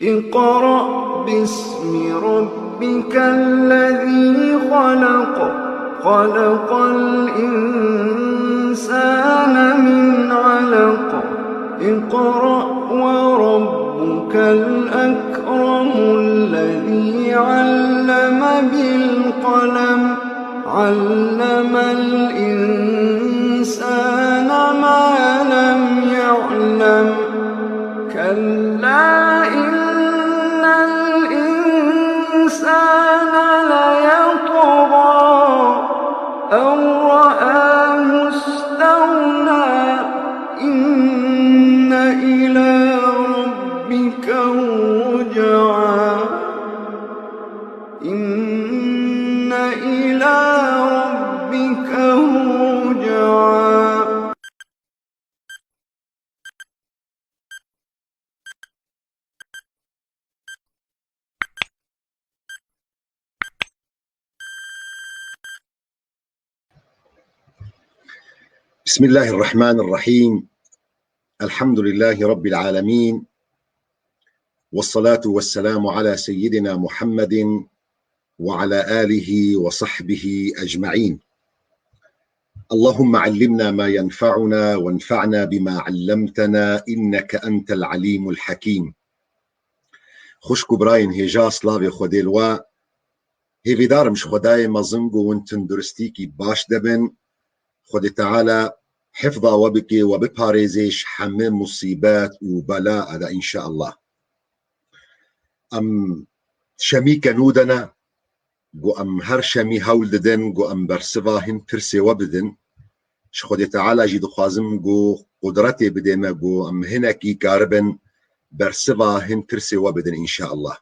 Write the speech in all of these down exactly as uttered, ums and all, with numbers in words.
اقرأ باسم ربك الذي خلق، خلق الإنسان من علق، اقرأ وربك الأكرم الذي علم بالقلم، علم الإنسان ما لم يعلم، كلا إن الإنسان ليطغى أن رآه استغنى، إن إلى ربك الرجعى، إن إلى ربك الرجعى. بسم الله الرحمن الرحيم. الحمد لله رب العالمين. والصلاة والسلام على سيدنا محمد وعلى آله وصحبه أجمعين. اللهم علمنا ما ينفعنا وانفعنا بما علمتنا إنك أنت العليم الحكيم. Xwişk û birayên hêja, slavê Xwedê li we. Hêvîdar im ji Xwedayê mezin ku hûn tunduristîkî baş de bin. Xwedê Teala hifza we bike, we biparêzê ji hemî musîbet û bela de înşeallah. Em şemîke nû de ne, ku em her şemî hewl didin ku em bersiva hin pirsê we bidin. Ji Xwedê Teala jî dixwazim ku qudretê bidê me ku em hinekî karibin bersiva hin pirsê we bidin înşeallah.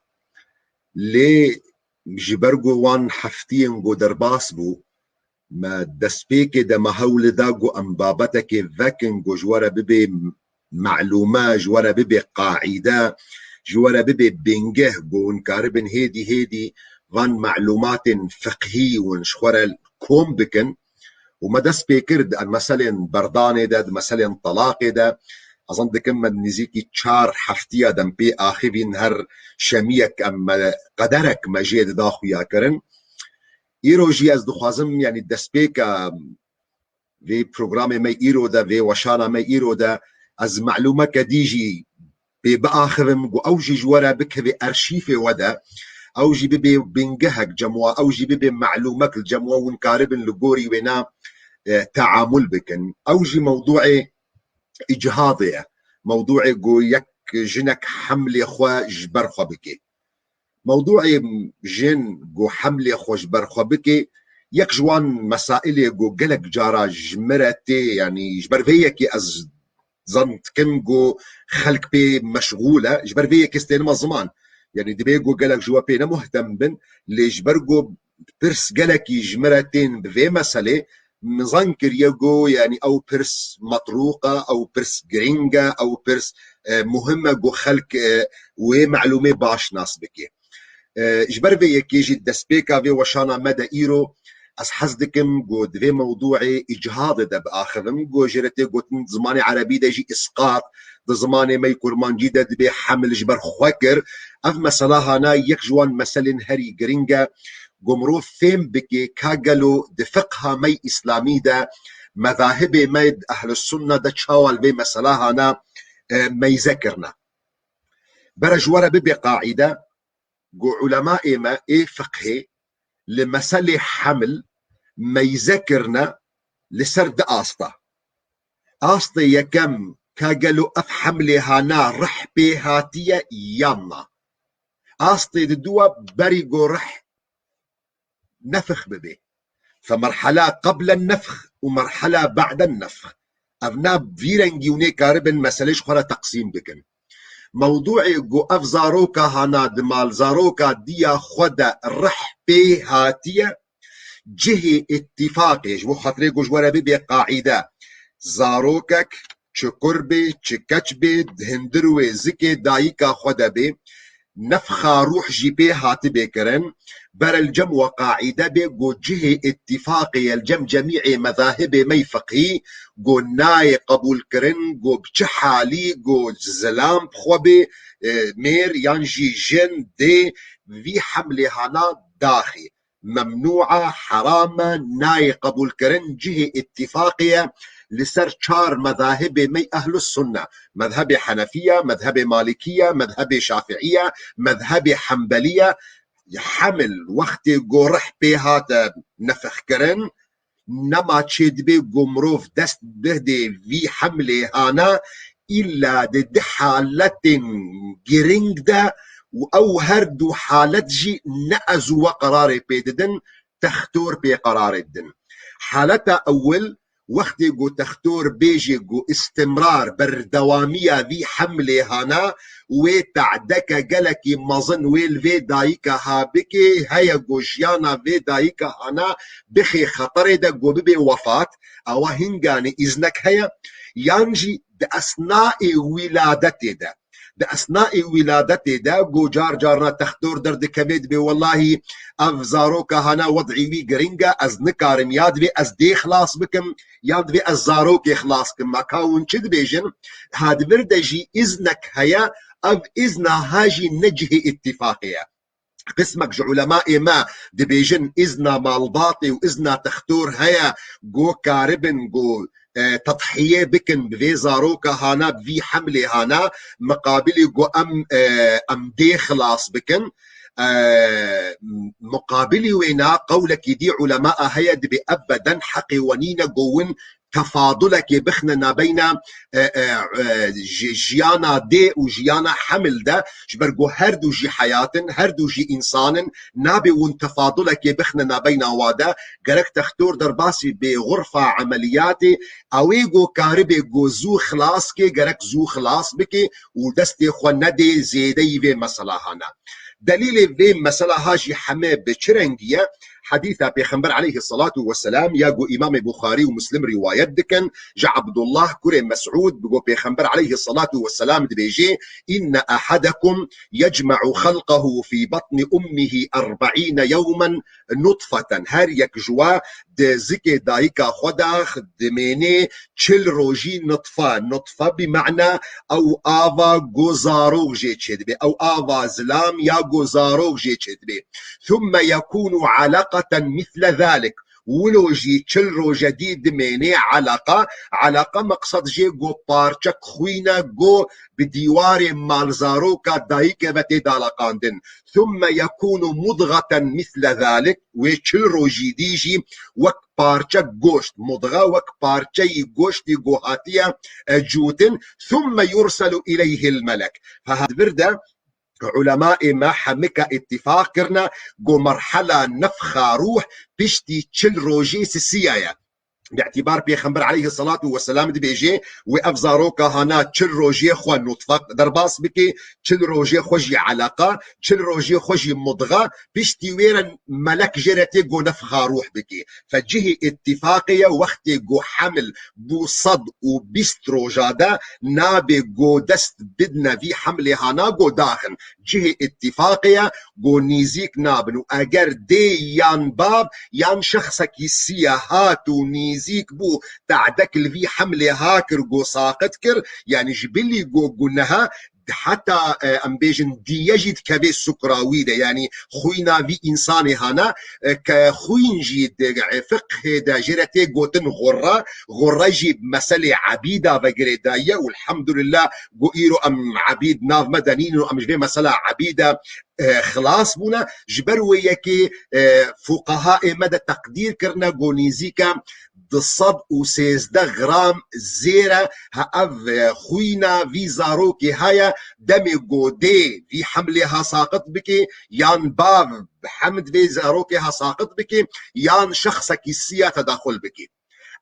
Lê ji ber ku wan heftiyên ku derbas bû, me destpêkê de me hewl da ku em babetekê vekin ku ji we re bibe melûme, ji we re bibe qaîde, ji we re bibe bingeh ku hûn karibin hêdî hêdî van melûmatên fiqhî hûn ji xwe re kom bikin. Û me dest pê kir di meselên berdanê de, di meselên telaqê de. Ez zan dikim me nêzîkî çar heftiya dem pê axivîn, her şemiyek em me qederek me jê dida xuya kirin. Îro jî ez dixwazim, yanî destpêka vê programê me îro de, vê weşana me îro de, ez melûmeke dî jî pê biaxivim ku ew jî ji we re bikeve erşîfê we de, ew jî bibe bingehek cem we, ew jî bibe melûmek li cem we, hûn karibin li gorî wêna, e, teamul bikin. Ew jî mewdûê îcihadê ye. Mewdûê ku yek jinek hemlê xwe ji ber xwe bike. Mewdûê jin ku hemlê xwe ji ber xwe bike, yek ji wan mesailê ku gelek cara ji min re tê, yanî ji ber vê yekê ez zan dikim ku xelk pê meşxûl e, ji ber vê yekê stênime ziman. Yanî divê ku gelek ji we pê ne muhtem bin, lê ji ber ku pirs gelekî ji min re tên bi vê meselê, min zan kiriye ku, yanî ew pirs metrûq e, ew pirs girîng e, ew pirs, e, muhim e ku xelk, e, wê melûmê baş nas bike. E, ji ber vê yekê jî destpêka vê weşana me de îro ez hez dikim ku di vê mewdûê îcihadê de biaxivim, ku jê re tê gotin di zimanê erebî de jî îsqat, di zimanê me yê kurmancî de dibê heml ji ber xwe kir. Ev mesela hana yek ji wan meselên herî girîng e, ku mirov fêm bike ka gelo di fiqha me yê îslamî de, mezahibê me yê ehlusunne de çawa li vê mesela hana, e, meyze kirine. Bere ji we re bibe qaîde, ku ulemaê me ê fiqhê li meselê heml meyze kirine li ser du asta. Astê yekem, ka gelo ev hemlê hana rih pê hatiye yan na. Astê diduwa berî ku rih nefx bibe. Fe merhela qeblen nefx û merhela ba'den nefx. Ev na vî rengî hûn ê karibin meselê ji xwe re teqsîm bikin. Mewdûê ku ev zaroka hana di mal zaroka diya xwe de rih pê hatiye, cihê îtîfaqê, ji bo xatirê ku ji we re bibe qaîde, zarokek çi kur bê, çi keç bê, di hundir wê zikê dayika xwe de bê, nefxa rûh jî pê hatibê kirin, berel cem we qaîde bê ku cihê îttifaqê ye li cem cemîê mezahibê me yê fiqhî ku nayê qebûlkirin ku bi çi halî ku zilam bi xwe bê, e, mêr yan jî jin dê vî hemlê hana daxî. Memnû e, heram e, nayê qebûlkirin, cihê îttifaqê ye li ser çar mezahibê me yê ehlus sunne. Mezhebê Henefî ye, mezhebê Malikî ye, mezhebê Şafîî ye, mezhebê Hembelî ye. Hemil wextê ku rih pê hate nefixkirin, nema çêdibê ku mirov dest bidê vî hemlê hana, îlla di di haletên giring de û ew her du halet jî ne ez û we qerarê pê didin, textor pê qerarê didin. Haleta ewil, wextê ku textor bêjê ku îstimrar, berdewamiya vî hemlê hana, wê tadeke gelekî mezin wê li vê dayika ha bikê, heye ku jiyana vê dayika hana bixê xeterê de ku bibê wefat, ewa hinganî îznek heye, yan jî di esnaê wîladetê de, di esnaê wîladetê de ku car carna textor derdikevê dibê, wellahî ev zaroka hana wed'î wî giring e, ez nikarim, ya divê ez dê xilas bikim, ya divê ez zarokê xilas kim. Ma ka hûn çi dibêjin? Ha di vir de jî îznek heye, ev îzna ha jî ne cihê îttifaqê ye. Qismek ji ulemaê me dibêjin îzna malbatê û îzna textor heye, ku karibin ku, e, tedhiyê bikin bi vê zaroka hana, bi vî hemlê hana, miqabilî ku em, e, em dê xilas bikin. E, miqabilî wêna qewlekî dî ulema heye, dibê ebeden heqê we nîne ku win tefadulekê bixine nabeyna, e, e, e, ji-, jiyana dê û jiyana hemil de, ji ber ku her du jî heyat in, her du jî însan in, nabê hûn tefadulekê bixine nabeyna wa de, gerek textor derbasî bê xurfa emeliyatê, ew ê ku karibê ku zû xilas kê, gerek zû xilas bikê û destê xwe nedê zêdeyî vê mesela hana. Delîlê vê mesela ha jî heme bi çi rengî ye? Hedîsa Pêxember aleyhisselatu vesselam ya ku Îmamê Buxarî û Muslim rîwayet dikin, ji Abdullah kurê Mes'ûd, bi ku Pêxember aleyhisselatu vesselam dibêjê, "Inne ahadekum yecme'u xelqehu fî batni ummihi erba'îne yewmen nutfeten." Her yek ji we di zikê dayika xwe de dimênê çil rojî nutfe. Nutfe bi mena ew ava ku zarok jê çêdibê, ew ava zilam ya ku zarok jê çêdibê. Thumme yekûnu eleqeten misle zalik. Wilo jî çil roje dî dimênê eleqa. Eleqa meqsed jê ku parçek xwîn e ku bi dîwarê malzaroka dayike ve tê daleqandin. Thumme yekûnu mudgeten misle zalik. Wê çil rojî dî jî wek parçe goşt, mudga wek parçeyî goştî ku hatiye, e, cûtin, thumme yurselu ileyhil melek. Fe ha di vir de ulemaê me hemika îttifaq kirine ku merhela nefxa rûh piştî çil rojê sisiya ye. Bi îtîbar Pêxember aleyhisselatu vesselam dibêjê, wê ev zaroka hana çil rojê xwe nutfe derbas bike, çil rojê xwe jî eleqa, çil rojê xwe jî mudga, piştî wê re melek jê re tê ku nefxa rûh bike. Fe cihê îttifaqê ye, wextê ku hemil bû sed û bîst roja de, nabe ku dest bidine vî hemlê hana ku daxin. Cihê îttifaqê ye ku nîzîk nabin û eger dê yan bav yan şexsekî siya hat û nîzîk bû, tadek li vî hemlê ha kir ku saqit kir, yanî ji bilî ku guneha heta, e, em bêjin diye jî dikeve sukra wî de, yanî xwîna vî însanê hana, e, ke xwîn jî di, e, fiqhê de jê re tê gotin xurre, xurre jî bi meselê ebîda ve girêdayî ye û elhamdulillah ku îro em ebîd nav me de nînin û em ji vê mesela ebîde, e, xilas bûne. Ji ber wê yekê, e, fuqehaê me de teqdîr kirine ku nîzîke du sed û sêzdeh gram zêr e, ha ev, e, xwîna vî zarokê heye, demê ku dê vî hemlê ha saqit bike, yan bav bi hemd vê zarokê ha saqit bike, yan şexsekî siya tedaxul bike.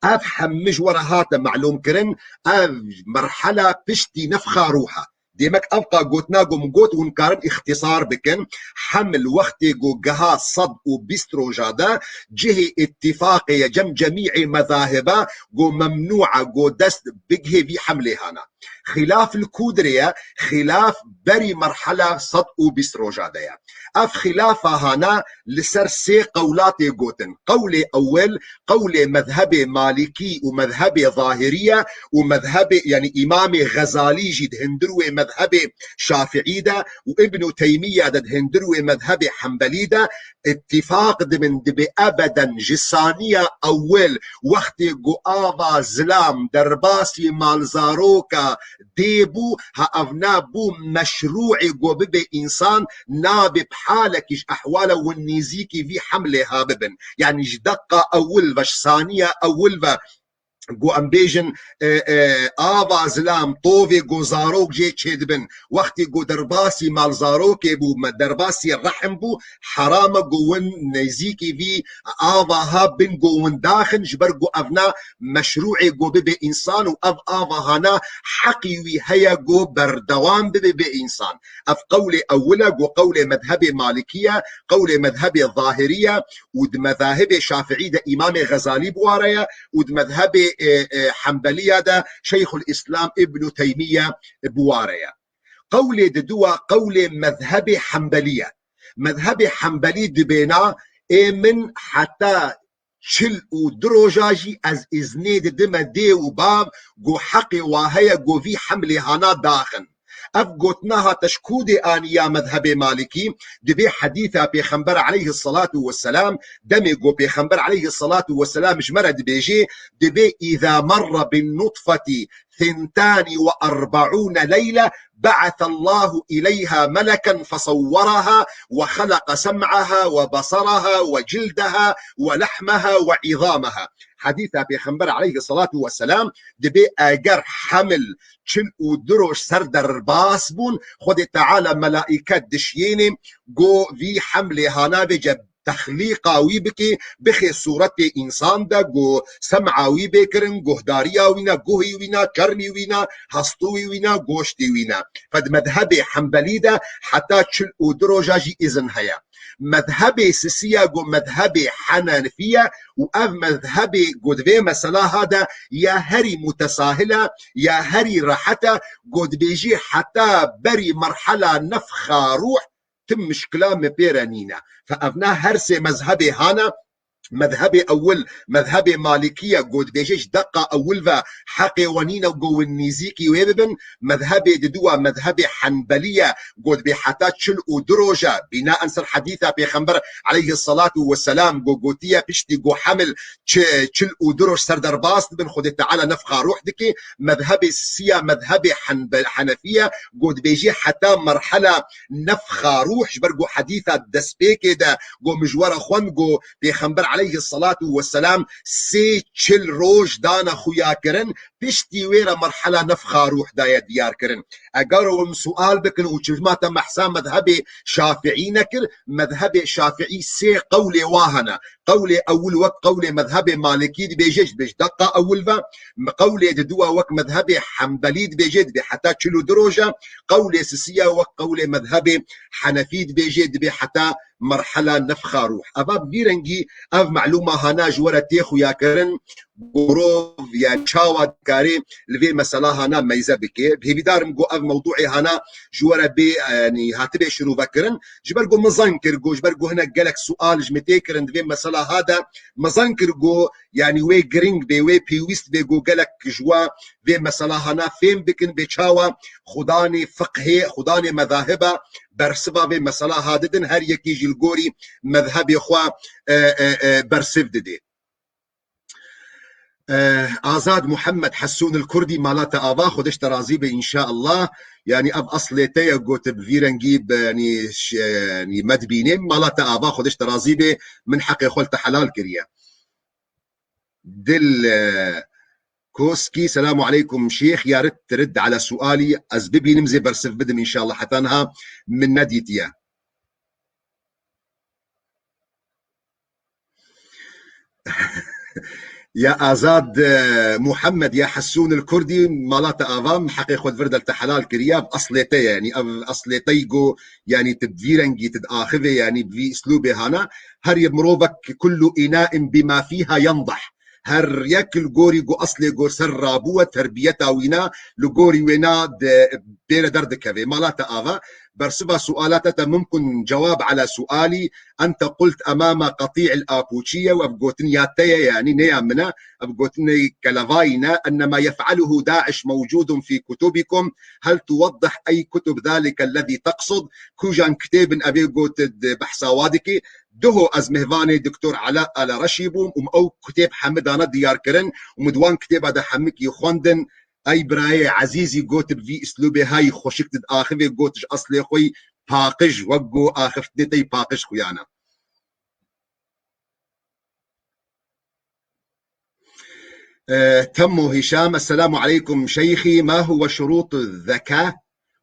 Ev hemî ji we re hate melûm kirin, ev merhela piştî nefxa rûh e. Demek ev qa gotina ku min got, hûn karin îxtîsar bikin. Hemil wextê ku giha sed û bîst roja de, cihê îttifaqê ye cem cemî'ê mezahiba ku memnû e ku dest bigihê vî hemlê hana. Xîlaf li ku dirê ye? Xîlaf berî merhela sed û bîst roja de ye. Ev xîlafa hana li ser sê qewla tê gotin. Qewlê ewil, qewlê mezhebê Malikî û mezhebê Zahirî ye û mezhebê, yanî Îmamê Xezalî jî di hindir wê mezhebê Şafiî de û Îbnû Teymîye de di hindir wê mezhebê Hembelî de îtîfaq dibin, dibê ebeden ji saniya ewil wextê ku ava zilam derbasî malzaroka dê bû, ha ev na bû meşrûê ku bibe însan, nabe bi halekî ji ehwala win nêzîkî vî hemlê ha bibin. Yanî ji deqa ewil ve, ji saniya ewil ve ku em bêjin, e, e, ava zilam, tovê ku zarok jê çêdibin, wextê ku derbasî malzarokê bû, me derbasî rehim bû, heram e ku win nêzîkî vî ava ha bin ku win daxin, ji ber ku ev na meşrûê ku bibe însan û ev ava hana heqî wî heye ku berdewam bibe bê însan. Ev qewlê ewil e ku qewlê mezhebê Malikî ye, qewlê mezhebê Zahirî ye û di mezahibê Şafiî de Îmamê Xezalî bi wa re ye û di mezhebê, e, e, Hembeliya de Şeyxul Îslam Îbnû Teymîye bi wa re ye. Qewlê diduwa qewlê mezhebê Hembelî ye. Mezhebê Hembelî dibêna ê min heta çil û du roja jî ez îznê didime dê û bav ku heqê wa heye ku vî hemlê hana daxin. Ev gotina hate ji ku dê aniya mezhebê Malikî? Dibê hedîsa Pêxember aleyhisselatu vesselam, demê ku Pêxember aleyhisselatu vesselam ji me re dibêjê, dibê: "Îza merre bin nutfeti ثنتان وأربعون ليلة بعث الله إليها ملكا فصورها وخلق سمعها وبصرها وجلدها ولحمها وعظامها." Hedîsa Pêxember aleyhisselatu vesselam dibê: eger hemil çil û du roj ser derbas bûn, Xwedê Teala melaîket dişiyênê ku vî hemlê hana vêce texlîqa wî bikê, bixê sûretê însan de, ku sem'a wî bê kirin, guhdariya wî ne, guhî wî ne, çermî wî ne, hestûyî wî ne, goştê wî ne. Fed mezhebê Hembelî de heta çil û du roja jî îzin heye. Mezhebê sisiya ku mezhebê Henefî ye û ev mezhebê ku di vê mesela ha de ya herî mutesahil e, ya herî rehet e, ku dibêjî heta berî merhela nefxa ruh, tim mişkila me pê re nîne. Fe evna her sê mezhebê hane, mezhebê ewil, mezhebê Malikî ye, ku dibêje ji deqa ewil ve heqê we nîne ku win nîzîkî wê bibin, mezhebê diduwa, mezhebê Henbelî ye, ku dibê heta çil û du roje, bînaen ser hedîsa Pêxember aleyhisselatu vesselam, ku gotiye piştî ku hemil çi-, çil û du roj ser derbas dibin, Xwedê Teala nefxa ruh dike, mezhebê sisiya, mezhebê Henbe-, Henefî ye, ku dibêjê heta merhela nefxa ruh, ji ber ku hedîsa destpêkê de ku min ji we re xwend, ku Pêxember aleyhisselatu vesselam sê çil roj dane xuya kirin, piştî wê re merhela nefxa ruh daye diyar kirin. Eger hûn sual bikin û çilma te mehsa mezhebê Şafiî nekir, mezhebê Şafiî sê qewlê wa hene. Qewlê ewil wek qewlê mezhebê Malikî dibêje, ji dibê ji deqa ewil ve, qewlê diduwa wek mezhebê Henbelî dibêje, dibê heta çil û du roje, qewlê sisiya wek qewlê mezhebê Henefî dibêje, dibê heta merhela nefxa ruh. Eva bi vî rengî ev melûma hana ji we re tê xuya kirin, gorov, yani çawa dikarê li vê mesela hana meyze bike. Hêvîdar im ku ev mewdûê hana ji we re bê, yani hatibe şirove kirin. Ji ber ku min zan kir ku, ji ber ku hinek gelek sual ji min tê kirin di vê mesela ha de, min zan kir ku, yani wê giring bê, wê pêwîst bê ku gelek ji we vê mesela hana fêm bikin, bê çawa xudanê fiqhê, xudanê mezahiba bersiva vê mesela ha didin, her yekî jî li gorî mezhebê xwe, e, e, e, bersiv didê. Eh, Azad Muhammed Hesûn el Kurdî, mala te ava, Xwedê ji te razî be înşaallah. Yanî ev eslê te ye, got bi vî rengî, bi, yanî, ş-, yanî me dibînê, mala te ava, Xwedê ji te razî be, min heqê xwe li te helal kiriye. Dil, eh, Koskî, selamu aleykum şêx, ya rit tirid ala sualî, ez bibînim zê bersiv bidim înşallah, heta niha min nedîtiye. Ya Azad, e, Muhammed, ya Hesûn el Kurdî, mala te ava, min heqê xwe di vir de li te helal kiriye, ev eslê te ye, yanî ev eslê te yî ku, yanî tu bi vî rengî, tu diaxivê, yanî bi vî îslûbê hana, her yek mirovek kullu înain bima fîha yendih. her yek li gorî ku eslê ku ser rabûye, terbiyeta wîna li gorî wêna de bêre derdikeve. Mala te ava. Bersiva suala te, te mumkin cewab ala sualî, ente qult emama qatî'il apûçiye, û ev gotin ya te ye, yanî ne ya min e, ev gotinê kelevayî ne, ennema yef'aluhu Daiş mewcûdun fî kutubikum, hel tuweddih ey kutub zalike lezî teqsud, kûjan kitêb in evê got di behsa wa dikî. Duho ez mêvanê Doktor Ela Elereşî bûm û min ew kitêb hemî dane diyar kirin û min di wan kitêba de hemikî xwendin. Ey birayê ezîzî, got bi vî îslûbê hay xweşik diaxivê, got ji eslê xwe yî paqij, wek ku axiftinê te yî paqij xuyana. Ee, Temmo Hişam, Esselamu aleykum şeyxî, ma huwe şurût zeka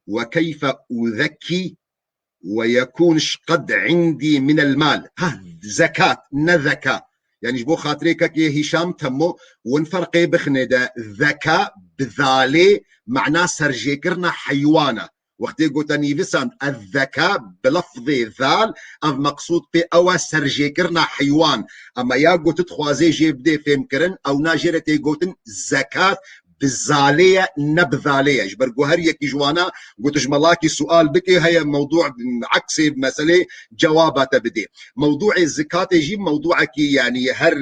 ve keyfe uzekkî ve yekûn şqed indî minel mal. Ha, zekat, ne zeka. Yanî ji bo xatirê kekê Hîşam Temmo, win ferqê bixinê de, zeka bi zalê mana serjêkirina heywan e. Wextê gote nivîsand ez zeka bi lefzê zal, ev meqsûd pê ew e serjêkirina heywan. Ema ya gotit dixwazê jê bidê fêmkirin, ewna jê re tê gotin zekat, bi zalê ye, ne bi zalê ye. Ji ber ku her yekî ji wana got ji melakî sual bike, heye mewdû eksê meselê cewaba te bidê. Mewdûê zikatê jî mewdûekî, yanî her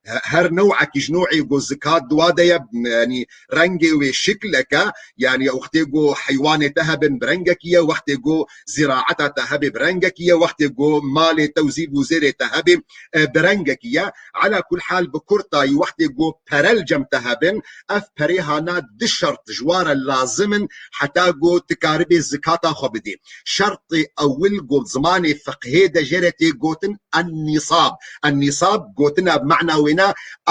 her newekî ji newê ku zikat di wa de ye, yanî rengê wê şikleke, yanî wextê ku heywanê te hebin bi rengekî ye, wextê ku ziraeta te hebe bi rengekî ye, wextê ku malê te û zîv û zêrê te hebe, e, bi rengekî ye. Ala kul hal, bi kurtayî, wextê ku pere li cem te hebin, ev perê hana du şert ji wa re lazim in heta ku tu karibê zikata xwe bidê. Şertê ewil ku zimanê fiqhê de jê re tê gotin en-nisab. En-nisab gotina bi mana wêna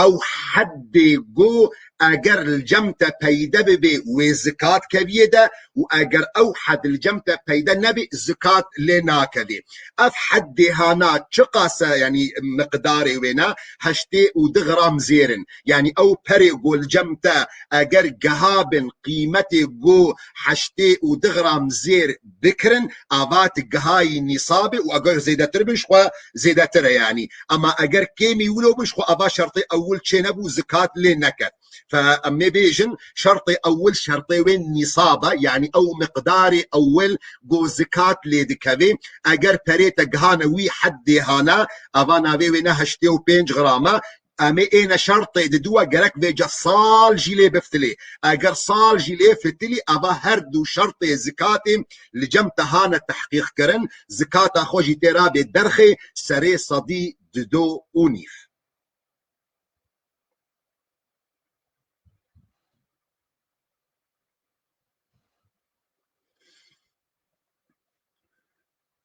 ew heddê ku eger li cem te peyde bibe wê zikat keviyê de û eger ew hed li cem te peyde nebe zikat lê nakevê. Ev heddê hana çiqas e, yanî miqdarê wêna heştê û du gram zêr in. Yanî ew perê ku li cem te eger giha bin qîmetê ku heştê û du gram zêr bikirin, ava tu gihayî nîsabê û eger zêdetir bin ji xwe zêdetir e yanî. Ema eger kêmî wilo bin ji xwe ava şertê ewil çênebû, zikat lê neket. Fe em ê bêjin şertê ewil şertê wê nîsab e, yanî ew miqdarê ewil ku zikat lê dikevê. Eger perê te gihane wî heddê hane, ava navê wê ne heştê û pênc gram e, em ê êne şertê diduwe gerek vêca sal jî lê bifitilê. Eger sal jî lê fitilî, ava her du şertê zikatê li cem te hane tehqîqkirin, zikata xwe jî tê rabê derxê serê sedî dido û nîv.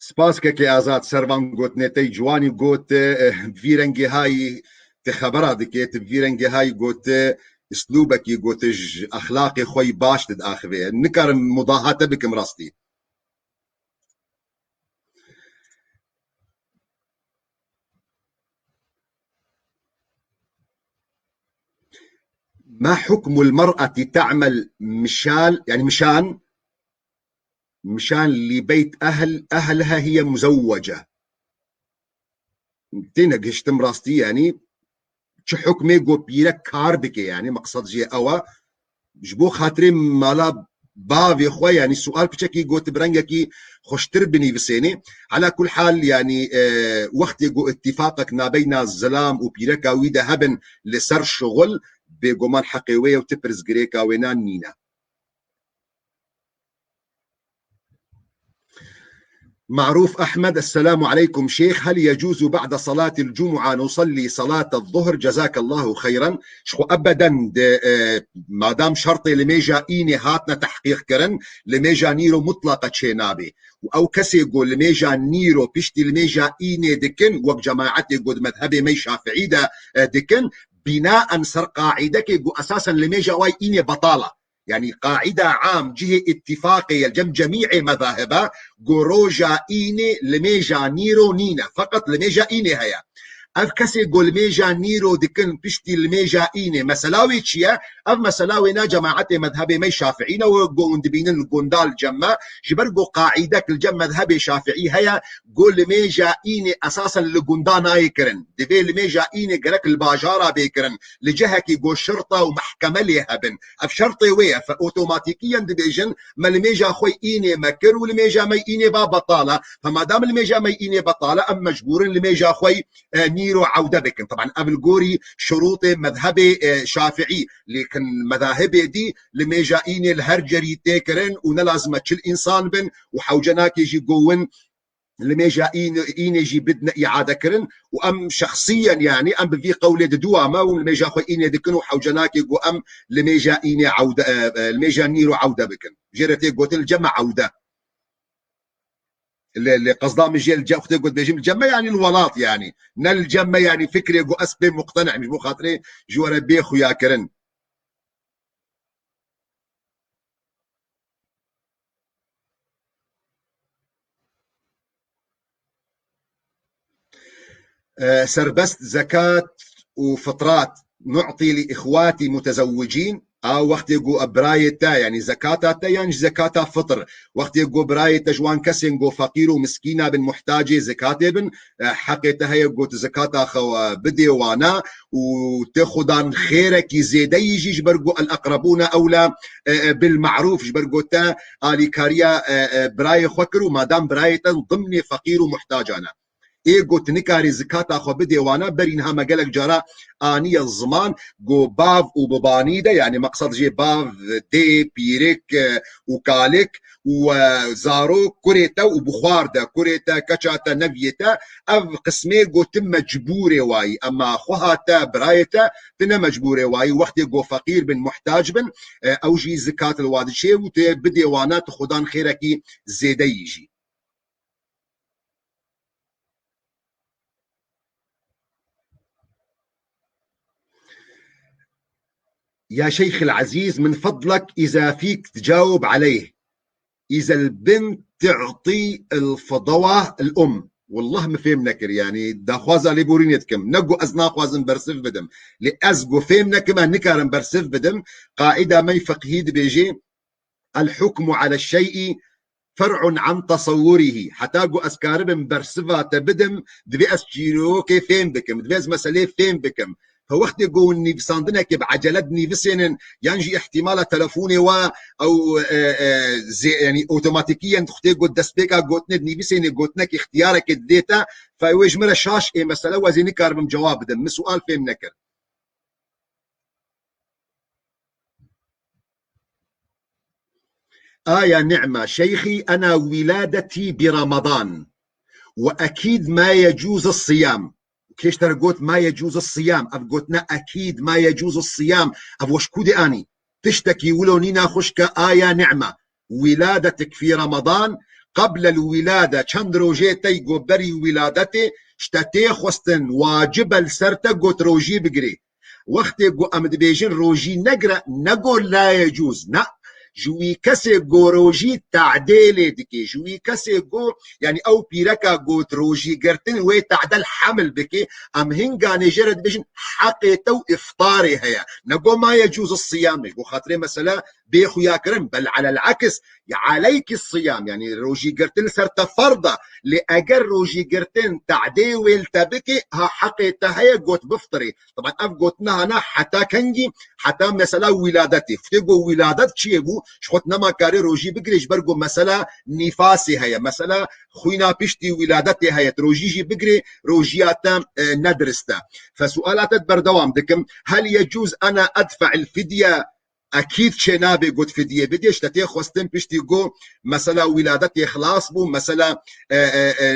Spas kekê Azad, ser van gotinê te yî ciwanî got, eh, bi vî rengê hayî te xebera dike, te bi vî rengê hayî got, eh, îslûbekî got, ji exlaqê xwe yî baş diaxive. Nikarim mudahate bikim rastî. ما حكم المرأة تعمل مشال، يعني مشان، مشان لبيت أهل أهلها، هي مزوجة؟ Têne gihiştim rastî, yanî çi hukmê ku pîrek kar bike, yanî meqsed jê ew e. Ji bo xatirê mala bavê xwe, yanî sual piçekî got bi rengekî xweştir binivîsênê. Ala kul hal, yanî, e, wextê ku îtîfaqek nabeyna zilam û pîreka wî de hebin li ser şuxul, bêguman heqê wê ye û ti pirsgirêka wêna nîne. معروف أحمد، السلام عليكم شيخ، هل يجوز بعد صلاة الجمعة نصلي صلاة الظهر؟ جزاك الله خيرا. Ji xwe ebeden de, e, madam şertê limêja înê hatine tehqîq kirin, limêja nîro mutlaqa çênabe. Û ew kesê ku limêja nîro piştî limêja înê dikin, wek cemaetê ku di mezhebê me yî Şafiî de, e, dikin, bînaen ser qaîdekê ku esasen limêja wa yî înê betal e. Yanî qaîda am cihê îtîfaqê ye li cem cemîê mezahib e, ku roja înê limêja nîro nîne, feqet limêja înê heye. Ev kesê ku limêja nîro dikin piştî limêja înê, mesela wê çi ye? Ev mesela wê ne cemaetê mezhebê me Şafiî ne, wê ku hûn dibînin li gunda li cem me, ji ber ku qaîdek li cem mezhebê Şafiî heye, ku limêja înê esasen li gunda nayê kirin. Divê limêja înê gerek li bajara bê kirin, li cihekî ku şirta û mehkeme lê hebin. Ev şertê wê ye. Fe otomatîkiyen dibêjin, me limêja xwe înê me kir û limêja me înê ba betala. Fe madam limêja me înê betala, em mecbûrin limêja xwe e, nîro ewde bikin. Taban ev li gorî şurûtê mezhebê, e, Şafiî, lêkin mezahibê dî limêja înê li her cerî tê kirin û ne lazim e çil însan bin û hewce nake jî ku win limêja în-, înê jî bidine îade kirin û em şexsiyen, yanî em bi vî qewlê diduwa me û limêja xwe înê dikin û hewce nake ku em limêja înê ewde, e, e, limêja nîro ewde bikin. Jê re tê gotin li cem me ewde. Lê, lê qesda min jê li ce-, xwedê got bêjim, li cem me, yanî li welat, yanî. Ne li cem me, yanî fikrê ku ez pê muqtena im, ji bo xatirê ji we re bê xuya kirin. E, serbest zekat û fitrat nu'ti li îxwatî mutezewwicîn, a wextê ku birayê te, yanî zekata te yan jî zekata fitr, wextê ku birayê te ji wan kesên ku feqîr û miskîna bin, muhtacê zekatê bin, e, heqê te heye ku tu zekata xwe bidê wana û tê xudan xêrekî zêdeyî jî ji ber ku el-eqrebûne ewla, e, e, bil ma'rûf, ji ber ku te alîkariya, e, e, birayê xwe kir û madam birayê te dimnê feqîr û muhtacan e. Ê ku tu nikarî zikata xwe bidê wana, berî niha me gelek cara aniye ziman ku bav û bibanî de, yanî meqsed jê bav, dê, pîrik, e, û kalik û, e, zarok, kurê te û bixwar de, kurê te, keça te, neviyê te, ev qismê ku tu mecbûrê wayî, ema xweha te, birayê te, tu ne mecbûrê wayî, wextê ku feqîr bin, muhtac bin, e, ew jî zikat li wa diçê û tu bidê wana, tu xudan xêrekî zêdeyî jî. يا شيخ العزيز، من فضلك إذا فيك تجاوب عليه. إذا البنت تعطي الفضوى الأم. والله min fêm nekir, yanî daxwaza lêborînê dikim. Ne ku ez naxwazim bersiv bidim. Lê ez ku fêm nekim, ez nikarim bersiv bidim. Qaîda me feqhî dibêje, الحكم على الشيء فرع عن تصوره. Heta ku ez karibim bersiva te bidim, divê ez çîrokê fêm bikim, divê ez meselê fêm bikim. Fe wextê ku hûn nivîsandinekê bi ecele dinivîsênin, yan jî îhtimala telefonê we ew, e, e, zê-, yanî otomatîkî yên xwedê ku destpêka gotinê dinivîsênê, gotinek îxtiyarekê didê te, fe wê ji min re şaş ê mesele, we zê nikaribim cewab bidim. Min sual fêm nekir. آية نعمة، شيخي، أنا ولادتي برمضان، وأكيد ما يجوز الصيام. Kêşter got ما يجوز الصيام. Ev gotina أكيد ما يجوز الصيام. Ev weş ku dê anî? Tiştekî wilo nîna xwişke آية نعمة. ولادتك في رمضان قبل الولادة. Çend rojê tey got berî wiladetê ji te tê xwestin, wacib e li ser te got rojî bigirê. Wextê ku em dibêjin rojî negire, ne ku la yecûz, na. Ji wî kesê ku rojî tadê lê dike, ji wî kesê ku, yanî ew pîreka ku rojî girtin wê tade li hemil bike, em hinganê jê re dibêjin heqê te û îftarê heye. Ne ku ma yecûz siyam e. Ji bo xatirê mesela bê xuya kirin, bel alel aks, ya aleyki siyam, yanî rojî girtin li ser te ferz e. Lê eger rojî girtin tadê wê li te bike, ha heqê te heye got biftirê. Taban ev gotina hana heta kengî, heta mesela wîladetê. Xwedê got wîladet çiyê bû, ji xwe nema karê rojî bigirê, ji ber got mesela nîfasê heye, mesela xwîna piştî wîladetê heye, tu rojî jî bigirê, rojiya te, e, ne dirist e. Fe suala te berdewam dikim. Hel yecûz ena edfe'il fidye? Ekîd çênabê got fidye bidê, ji te tê xwestin piştî got mesela wîladetê xilas bû, mesela, e, e, e,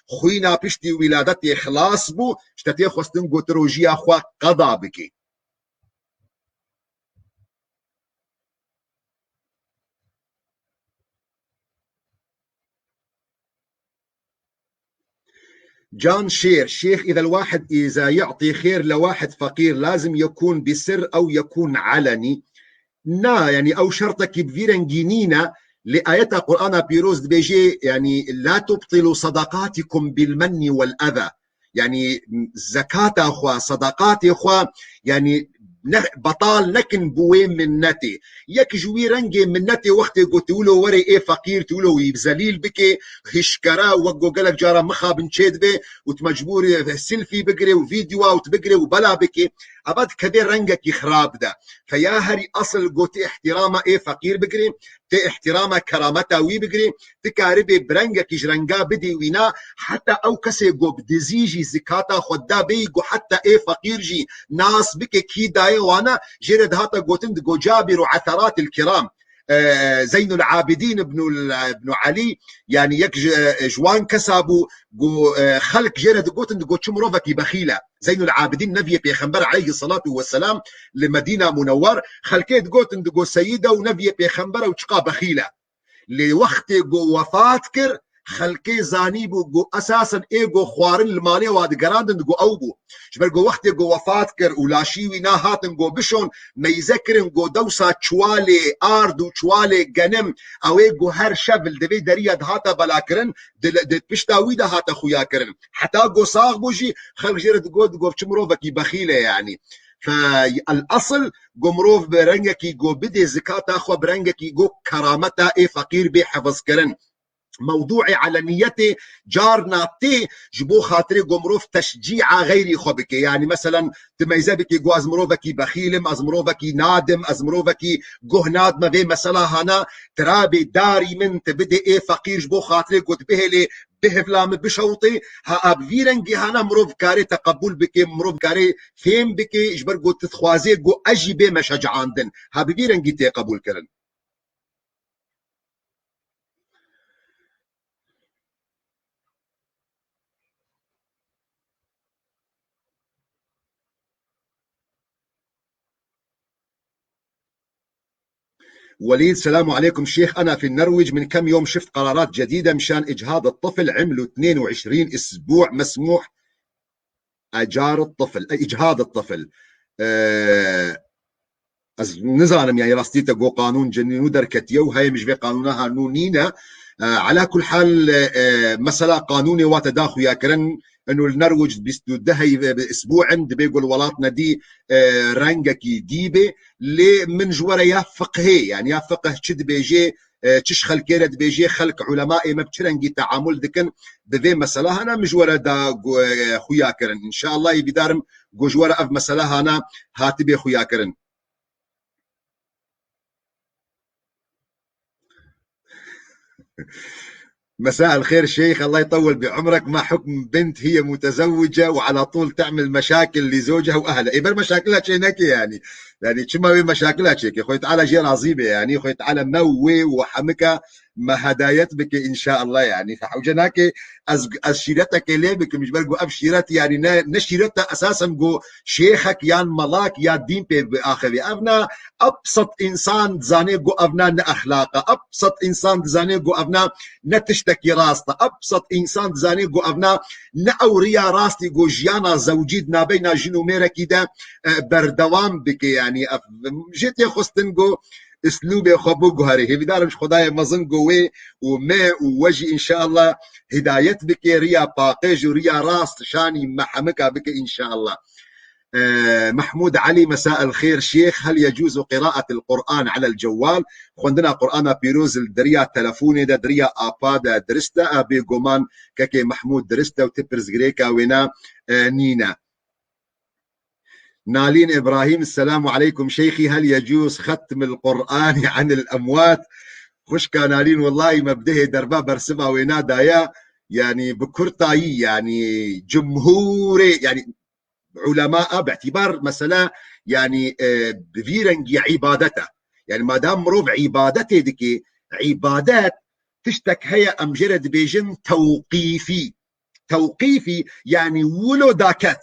xwîna piştî wîladetê xilas bû, ji te tê xwestin got rojiya xwe qeda bikî. Can Şêr, Şêx, إذا الواحد إذا يعطي خير لواحد فقير لازم يكون بسر أو يكون علني؟ Na, yanî ew şertekî bi vî rengî nîne, lê ayeta Qur'ana pîroz dibêje, yanî, لا تبطلوا صدقاتكم بالمن والأذى. Yanî zekata xwe, sedaqatê xwe, yanî ne, betal nekin bi wê minnetê. Yek ji wî rengê minnetê wextê ku tu wilo werê ê feqîr, tu wilo wî zelîl bikê, hişkere, wek ku gelek cara mixabin çêdibe û tu mecbûr î selfie bigirê û vîdyoa û tu bigirê û bela bikê. Eva dikeve rengekî xirab de. Fe ya herî esil ku tu îhtîrama ê feqîr bigirê, tu îhtîrama kerameta wî bigirê, tu karibê bi rengekî ji renga bidî wîna, heta ew kesê ku bi dizî jî zikata xwe da bêyî ku heta ê feqîr jî nas bike kî daye wana, jê re dihata gotin di go Cabir û Eseratil Kiram. E, Zeynul Abidîn ibnul, ibnu Elî, yanî yek ji, e, ji wan kesa bû, ku, e, xelk jê re digotin, digo çi mirovekî bexîl e. Zeynul Abidîn neviyê Pêxember aleyhi salatu ve selam li Medîna Munewwer, xelkê digotin, digo seyîd e û neviyê Pêxember e û çiqa bexîl e. Lê wextê ku wefat kir, xelkê zanîbû ku esasen ê ku xwarin li malê wa digerandin, ku ew bû. Ji ber ku wextê ku wefat kir û laşî wî nahatin ku bişon, meyze kirin ku dewsa çuwalê ard û çuwalê genim, ew ê ku her şev li divê deriya dihata belakirin, di, di pişta wî de hate xuya kirin. Heta ku sax bû jî, xelk jê re digot, digot çi mirovekî bexîl e yanî. Fe el esil, ku mirov bi rengekî ku bidê zikata xwe, bi rengekî ku kerameta ê feqîr bê hifzkirin. Mewdûê eleniyetê carna tê ji bo xatirê ku mirov teşcî'a xeyrî xwe bike. Yanî meselen tu meyze bikî ku ez mirovekî bexîl im, ez mirovekî nadim, ez mirovekî guh nadime vê mesela hana, tirabê darî min tu bidê ê feqîr ji bo xatirê ku tu bihêlê bihevla min bişewitê. Ha, a bi vî rengî hana mirov karê teqebûl bike, mirov karê fêm bike, ji ber ku tu dixwazê ku ez jî bême şecandin. Ha bi vî rengî tê qebûl kirin. وليد، السلام عليكم شيخ، أنا في النرويج، من كم يوم شفت قرارات جديدة مشان إجهاض الطفل، عمله اثنين وعشرين أسبوع مسموح أجار الطفل، إجهاض الطفل. Ee, ez nizanim, yani rastî te got qanûn ji nû derketiye û heye min ji vê qanûna ha nû nîne. Ee, ala kul hal, e, mesela qanûnê wa te da xuya kirin, eno li Nerwic bîst û du heyv, e, isbû in, dibê ku li welat nedî, e, rengekî dî bê. Lê min ji we re ya fiqhê, yani ya fiqh çi dibêjê, e, çi ji xelkê re dibêjê, xelk, ulemayê me bi çi rengî teamul dikin, bi vê mesela hana min ji we re da gu-, e, xuya kirin. Înşallah, hêvîdar im ku ji we re ev mesela hana hatibê xuya kirin. مساء الخير شيخ، الله يطول بعمرك. ما حكم بنت هي متزوجة وعلى طول تعمل مشاكل لزوجها وأهلها؟ Ê ber meşakila çê neke yani. Yani çima wê meşakila çêke? Xwê Teala jê razî be yani. Xwê Teala me û wê û hemika me hedayet bike înşallah yani. Hewce nake ez, ez şîreteke lê bikim, ji ber ku ev şîret yani ne, ne şîret e esasen ku şêxek yan melak ya dîn pê biaxivê. Ev na ebsat însan dizanê ku ev na ne exlaq e. Ebsat însan dizanê ku ev na ne tiştekî rast e. Ebsat însan dizanê ku ev na ne ew riya rastî ku jiyana zewcî di navbeyna jin û mêrekî de, e, berdewam bike. Yani ev jê tê xwestin ku îslûbê xwe biguherî. Hêvîdar im ji Xwedayê mezin ku wê û me û we jî înşallah hidayet bike, riya paqij û riya rast şanî me hemika bike înşallah. Ee, Mahmud Ali, مساء الخير شيخ، هل يجوز قراءة القرآن على الجوال؟ Xwendina Qur'ana Pîroz li deriya telefonê de, deriya apa de dirist e? A, bêguman kekê Mahmud dirist e û ti pirsgirêka wêna, e, nîne. Nalîn Îbrahîm, السلام عليكم شيخي، هل يجوز ختم القرآن عن الأموات؟ Xwişka Nalîn, wellahî me bi dehê derva bersiva wêna daye. Yani bi kurtayî, yani cumhûrê, yani ulema a bi îtîbar mesela, yani, e, bi vî rengî îbadet e. Yani madam mirov îbadetê dike, îbadet tiştek heye em jê re dibêjin tewqîfî. Tewqîfî, yani wilo daket.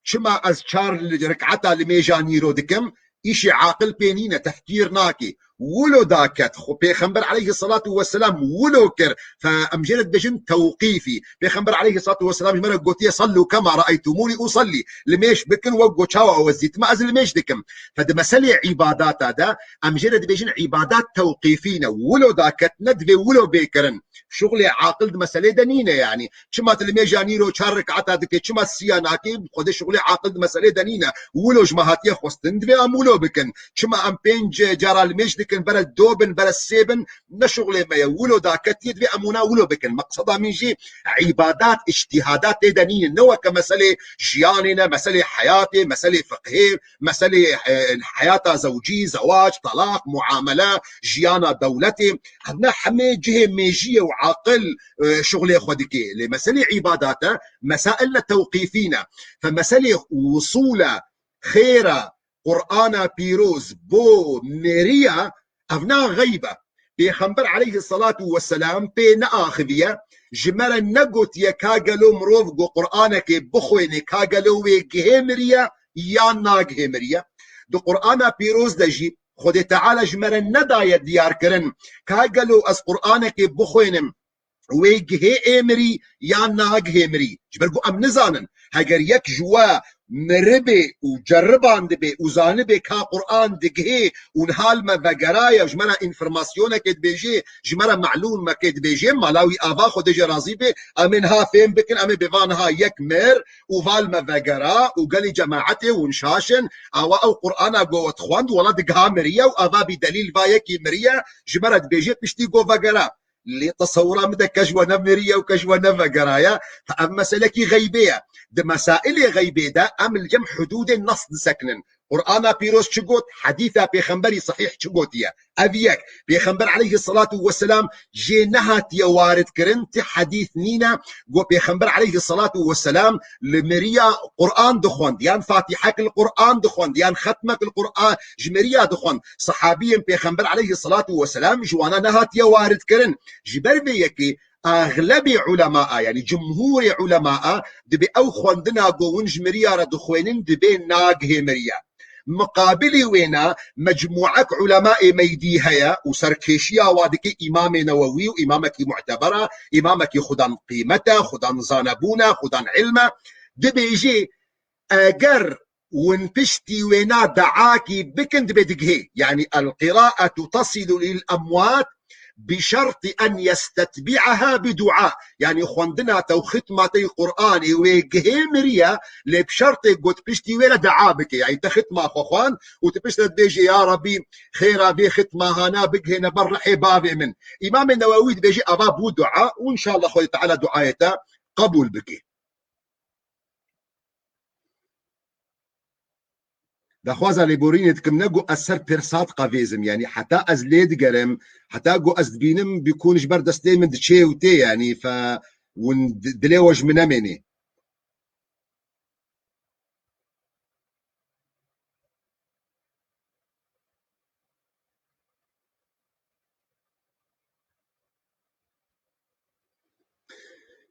Çima ez çar li-, rekata li mêja nîro dikim? Îşê aqil pê nîne, tefkîr nake. wilo daket. Xwe Pêxember aleyhissalatu vesselam wilo kir. Fe em jê re dibêjin tewqîfî. Pêxember aleyhissalatu vesselam ji me re gotiye, "Sallu kema raeytumûnî usallî." Limêj bikin wek ku çawa ew ez dîtime ez limêj dikim. Fe di meselê îbadata de em jê re dibêjin îbadat tewqîfî ne. Wilo daketine divê wilo bê kirin. Şuxulê aqil di meselê de nîne yanî. Çima tu limêja nîro çar rekata dike, çima siya nake, xwedê şuxulê aqil di meselê de nîne. Wilo ji me hatiye xwestin, divê em wilo bikin. Çima em pênc cara limêj dikin, bere do bin, bere sê bin, ne şuxulê me ye. Wilo daketiye, divê em wina wilo bikin. Meqseda min jî îbadat, îctihadat tê de nîne. Ne weke meselê jiyanê ne, meselê heyatê, meselê fiqhê, meselê, e, heyata zewcî, zewac, talaq, muamele, jiyana dewletê. Evne hemê cihê mêjiyê û aqil, e, şuxulê xwe dike. Lê meselê îbadate, mesail ne tewqîfî ne. Fe meselê wusûle, xêra, Qur'ana pîroz bo meriya, evna xeyb e. Pêxember aleyhissalatu vesselam pê neaxiviye, ji me re negotiye ka gelo mirov ku Qur'anekê bixwêne, ka gelo wê gihê miriye yan nagihê miriye. Di Qur'ana pîroz de jî Xwedê Teala ji me re nedaye diyarkirin ka gelo ez Qur'anekê bixwênim, wê gihê ê mirî yan nagihê mirî. Ji ber ku em nizanin. Heger yek ji we miribê û ceribandibê û zanibê ka Qur'an digihê û niha li me vegeraye, ji me re înformasyonekê dibêjê, ji me re melûmekê dibêjê, mala wî ava Xwedê jê razî bê, em ê niha fêm bikin, em ê bê va niha yek mir û va li me vegera û gelî cemaetê hûn şaş in, awa ew Qur'ana ku we dixwend, wela digiha miriye û ava bî delîl va yekî miriye, ji me re dibêjê piştî ku vegera. Lê tesewira min de ke ji we ne miriye û ke ji we ne vegeraye, ev meselekî xeybê ye. Di mesailê xeybê de em li cem hudûdê nas disekinin. Qur'ana pîroz çi got, hedîsa pêxemberî sehîh çi gotiye. Ev yek. Pêxember aleyhissalatu vesselam jê nehatiye warid kirin, ti hedîs nîne, got Pêxember aleyhissalatu vesselam li miriya Qur'an dixwend, yan fatîhek li Qur'an dixwend, yan xetmek li Qur'an ji miriya dixwend. Sehabiyên Pêxember aleyhissalatu vesselam ji wana nehatiye warid kirin. Ji ber vê yekê axlebê ulemaa, yanî cumhurê ulemaa, dibê ew xwendina ku hûn ji miriya re dixwênin, dibê nagihê miriya. Miqabilî wêna mecmûek ulemayê meydî heye û serkêşiya wa dike Îmamê Newewî û îmamekî mu'teber e, îmamekî xudan qîmet e, xudan zanebûn e, xudan ilm e. Dibêjê eger hûn piştî wêna deakî bikin, dibê digihê. Yanî القراءة تصل للأموات بشرط أن يستتبعها بدعاء. Yanî xwendina te û xitma te yî Qur'anê wê gihê miriye, lê bi şertê got piştî wê re dua bike. Yanî te xitma xwe xwend û tu piştre dibêjê, "Ya Rebî, xêra vê xitma hana bigihêne ber rihê bavê min." Îmamê Newewî dibêje, "Ava bû dua û înşallah Xwedê Teala duayê te qebûl bike." Daxwaza lêborînê dikim, ne ku ez ser pêrsat qevêzim, yanî heta ez lê digerim, heta ku ez dibînim bîkûn ji ber destê min diçê û tê, yanî fe hûn di-, dilê we ji min nemênê.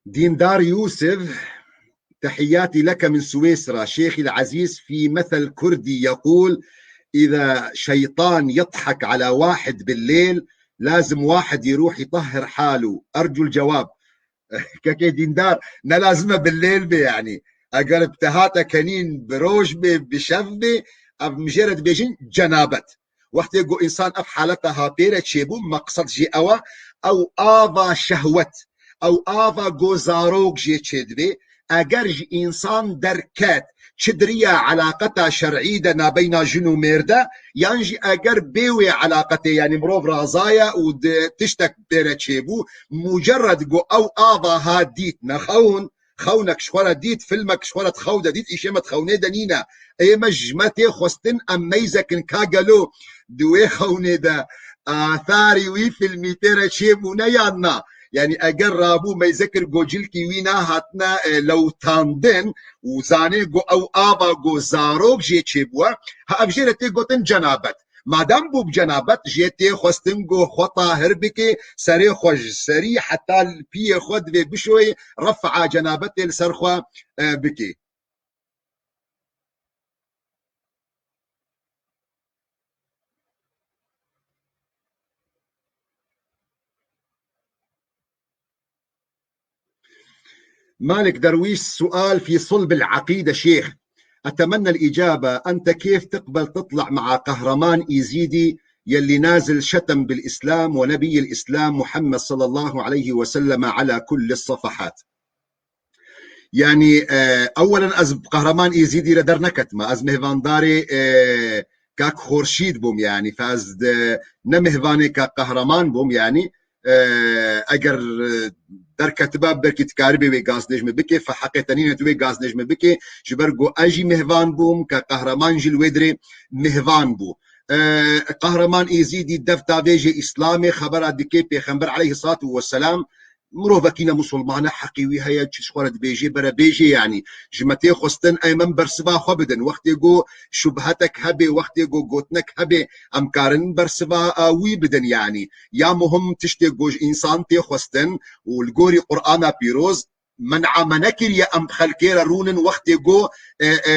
ديندار يوسف، تحياتي لك من سويسرا. شيخي العزيز، في مثل كردي يقول: إذا شيطان يضحك على واحد بالليل، لازم واحد يروح يطهر حاله. أرجو الجواب. Kekê dîndar, ne lazim e bi lêl bê, yanî eger bi te hate kenîn bi roj bê, bi şev bê, ev mijê re dibêjin cenabet. Wextê ku însan ev haleta ha pê re çêbû, meqsed jê ew e, ew ava şehwet, ew ava ku zarok jê çêdibê, eger ji însan derket, çi di riya elaqeta şer'î de nabeyna jin û mêr de, yan jî eger bê wê elaqetê, yanî mirov razaye û di tiştek pê re çêbû, mucerred ku ew ava ha dît, ne xewn, xewnek ji xwe re dît, filmek ji xwe re di xew de dît, îşê me di xewnê de nîne. Ê me ji me tê xwestin em meyze kin ka gelo di wê xewnê de atharî wî filmî pê re çêbûne yan na. Yanî eger rabû meyze kir ku cilkî wî nehatine, e, lewtandin û zanê ku ew ava ku zarok jê çêbûye, ha ev jê re tê gotin cenabet. Madem bû bi cenabet, jê tê xwestin ku xwe tahir bike, serê xwe ji serî heta li piyê xwe divê bişoyê, ref'a cenabetê li ser xwe, e, bike. مالك درويش، سؤال في صلب العقيدة شيخ، أتمنى الإجابة. أنت كيف تقبل تطلع مع قهرمان إيزيدي يلي نازل شتم بالإسلام ونبي الإسلام محمد صلى الله عليه وسلم على كل الصفحات؟ يعني، آه، أولاً، أز قهرمان إيزيدي لدر نكتما، أز مهوانداري، آه، كاك خورشيد بوم، يعني، فأز د-، نمهواني كاك قهرمان بوم، يعني، ئە، ئەگەر، ئە، دەرکەتبا، بەلکی تکاری بێ wê gaznêj min bikê, fe heqê te nîne tu wê gaznêj min bikê, ji ber ku ez jî mihvan bûm, ke Qehreman jî li wê dirê mihvan bû. ئە، قهرمان ئیزیدی دەف داوێژێ ئیسلامێ، خەبەرا dikê Pêxember aleyhissalatu vesselam، mirovekî ne musulmane heqê wî heye, çi ji xwe re dibêjê, bere bêjê, yanî ji me tê xwestin, ey min bersiva xwe bidin. Wextê ku şubhetek hebe, wextê ku gotinek hebe, em karin bersiva, a, wî bidin, yanî. Ya muhim tiştê ku ji însan tê xwestin û li gorî Qur'ana Pîroz men'a me nekiriye em xelkê re rûnin wextê ku, e, e,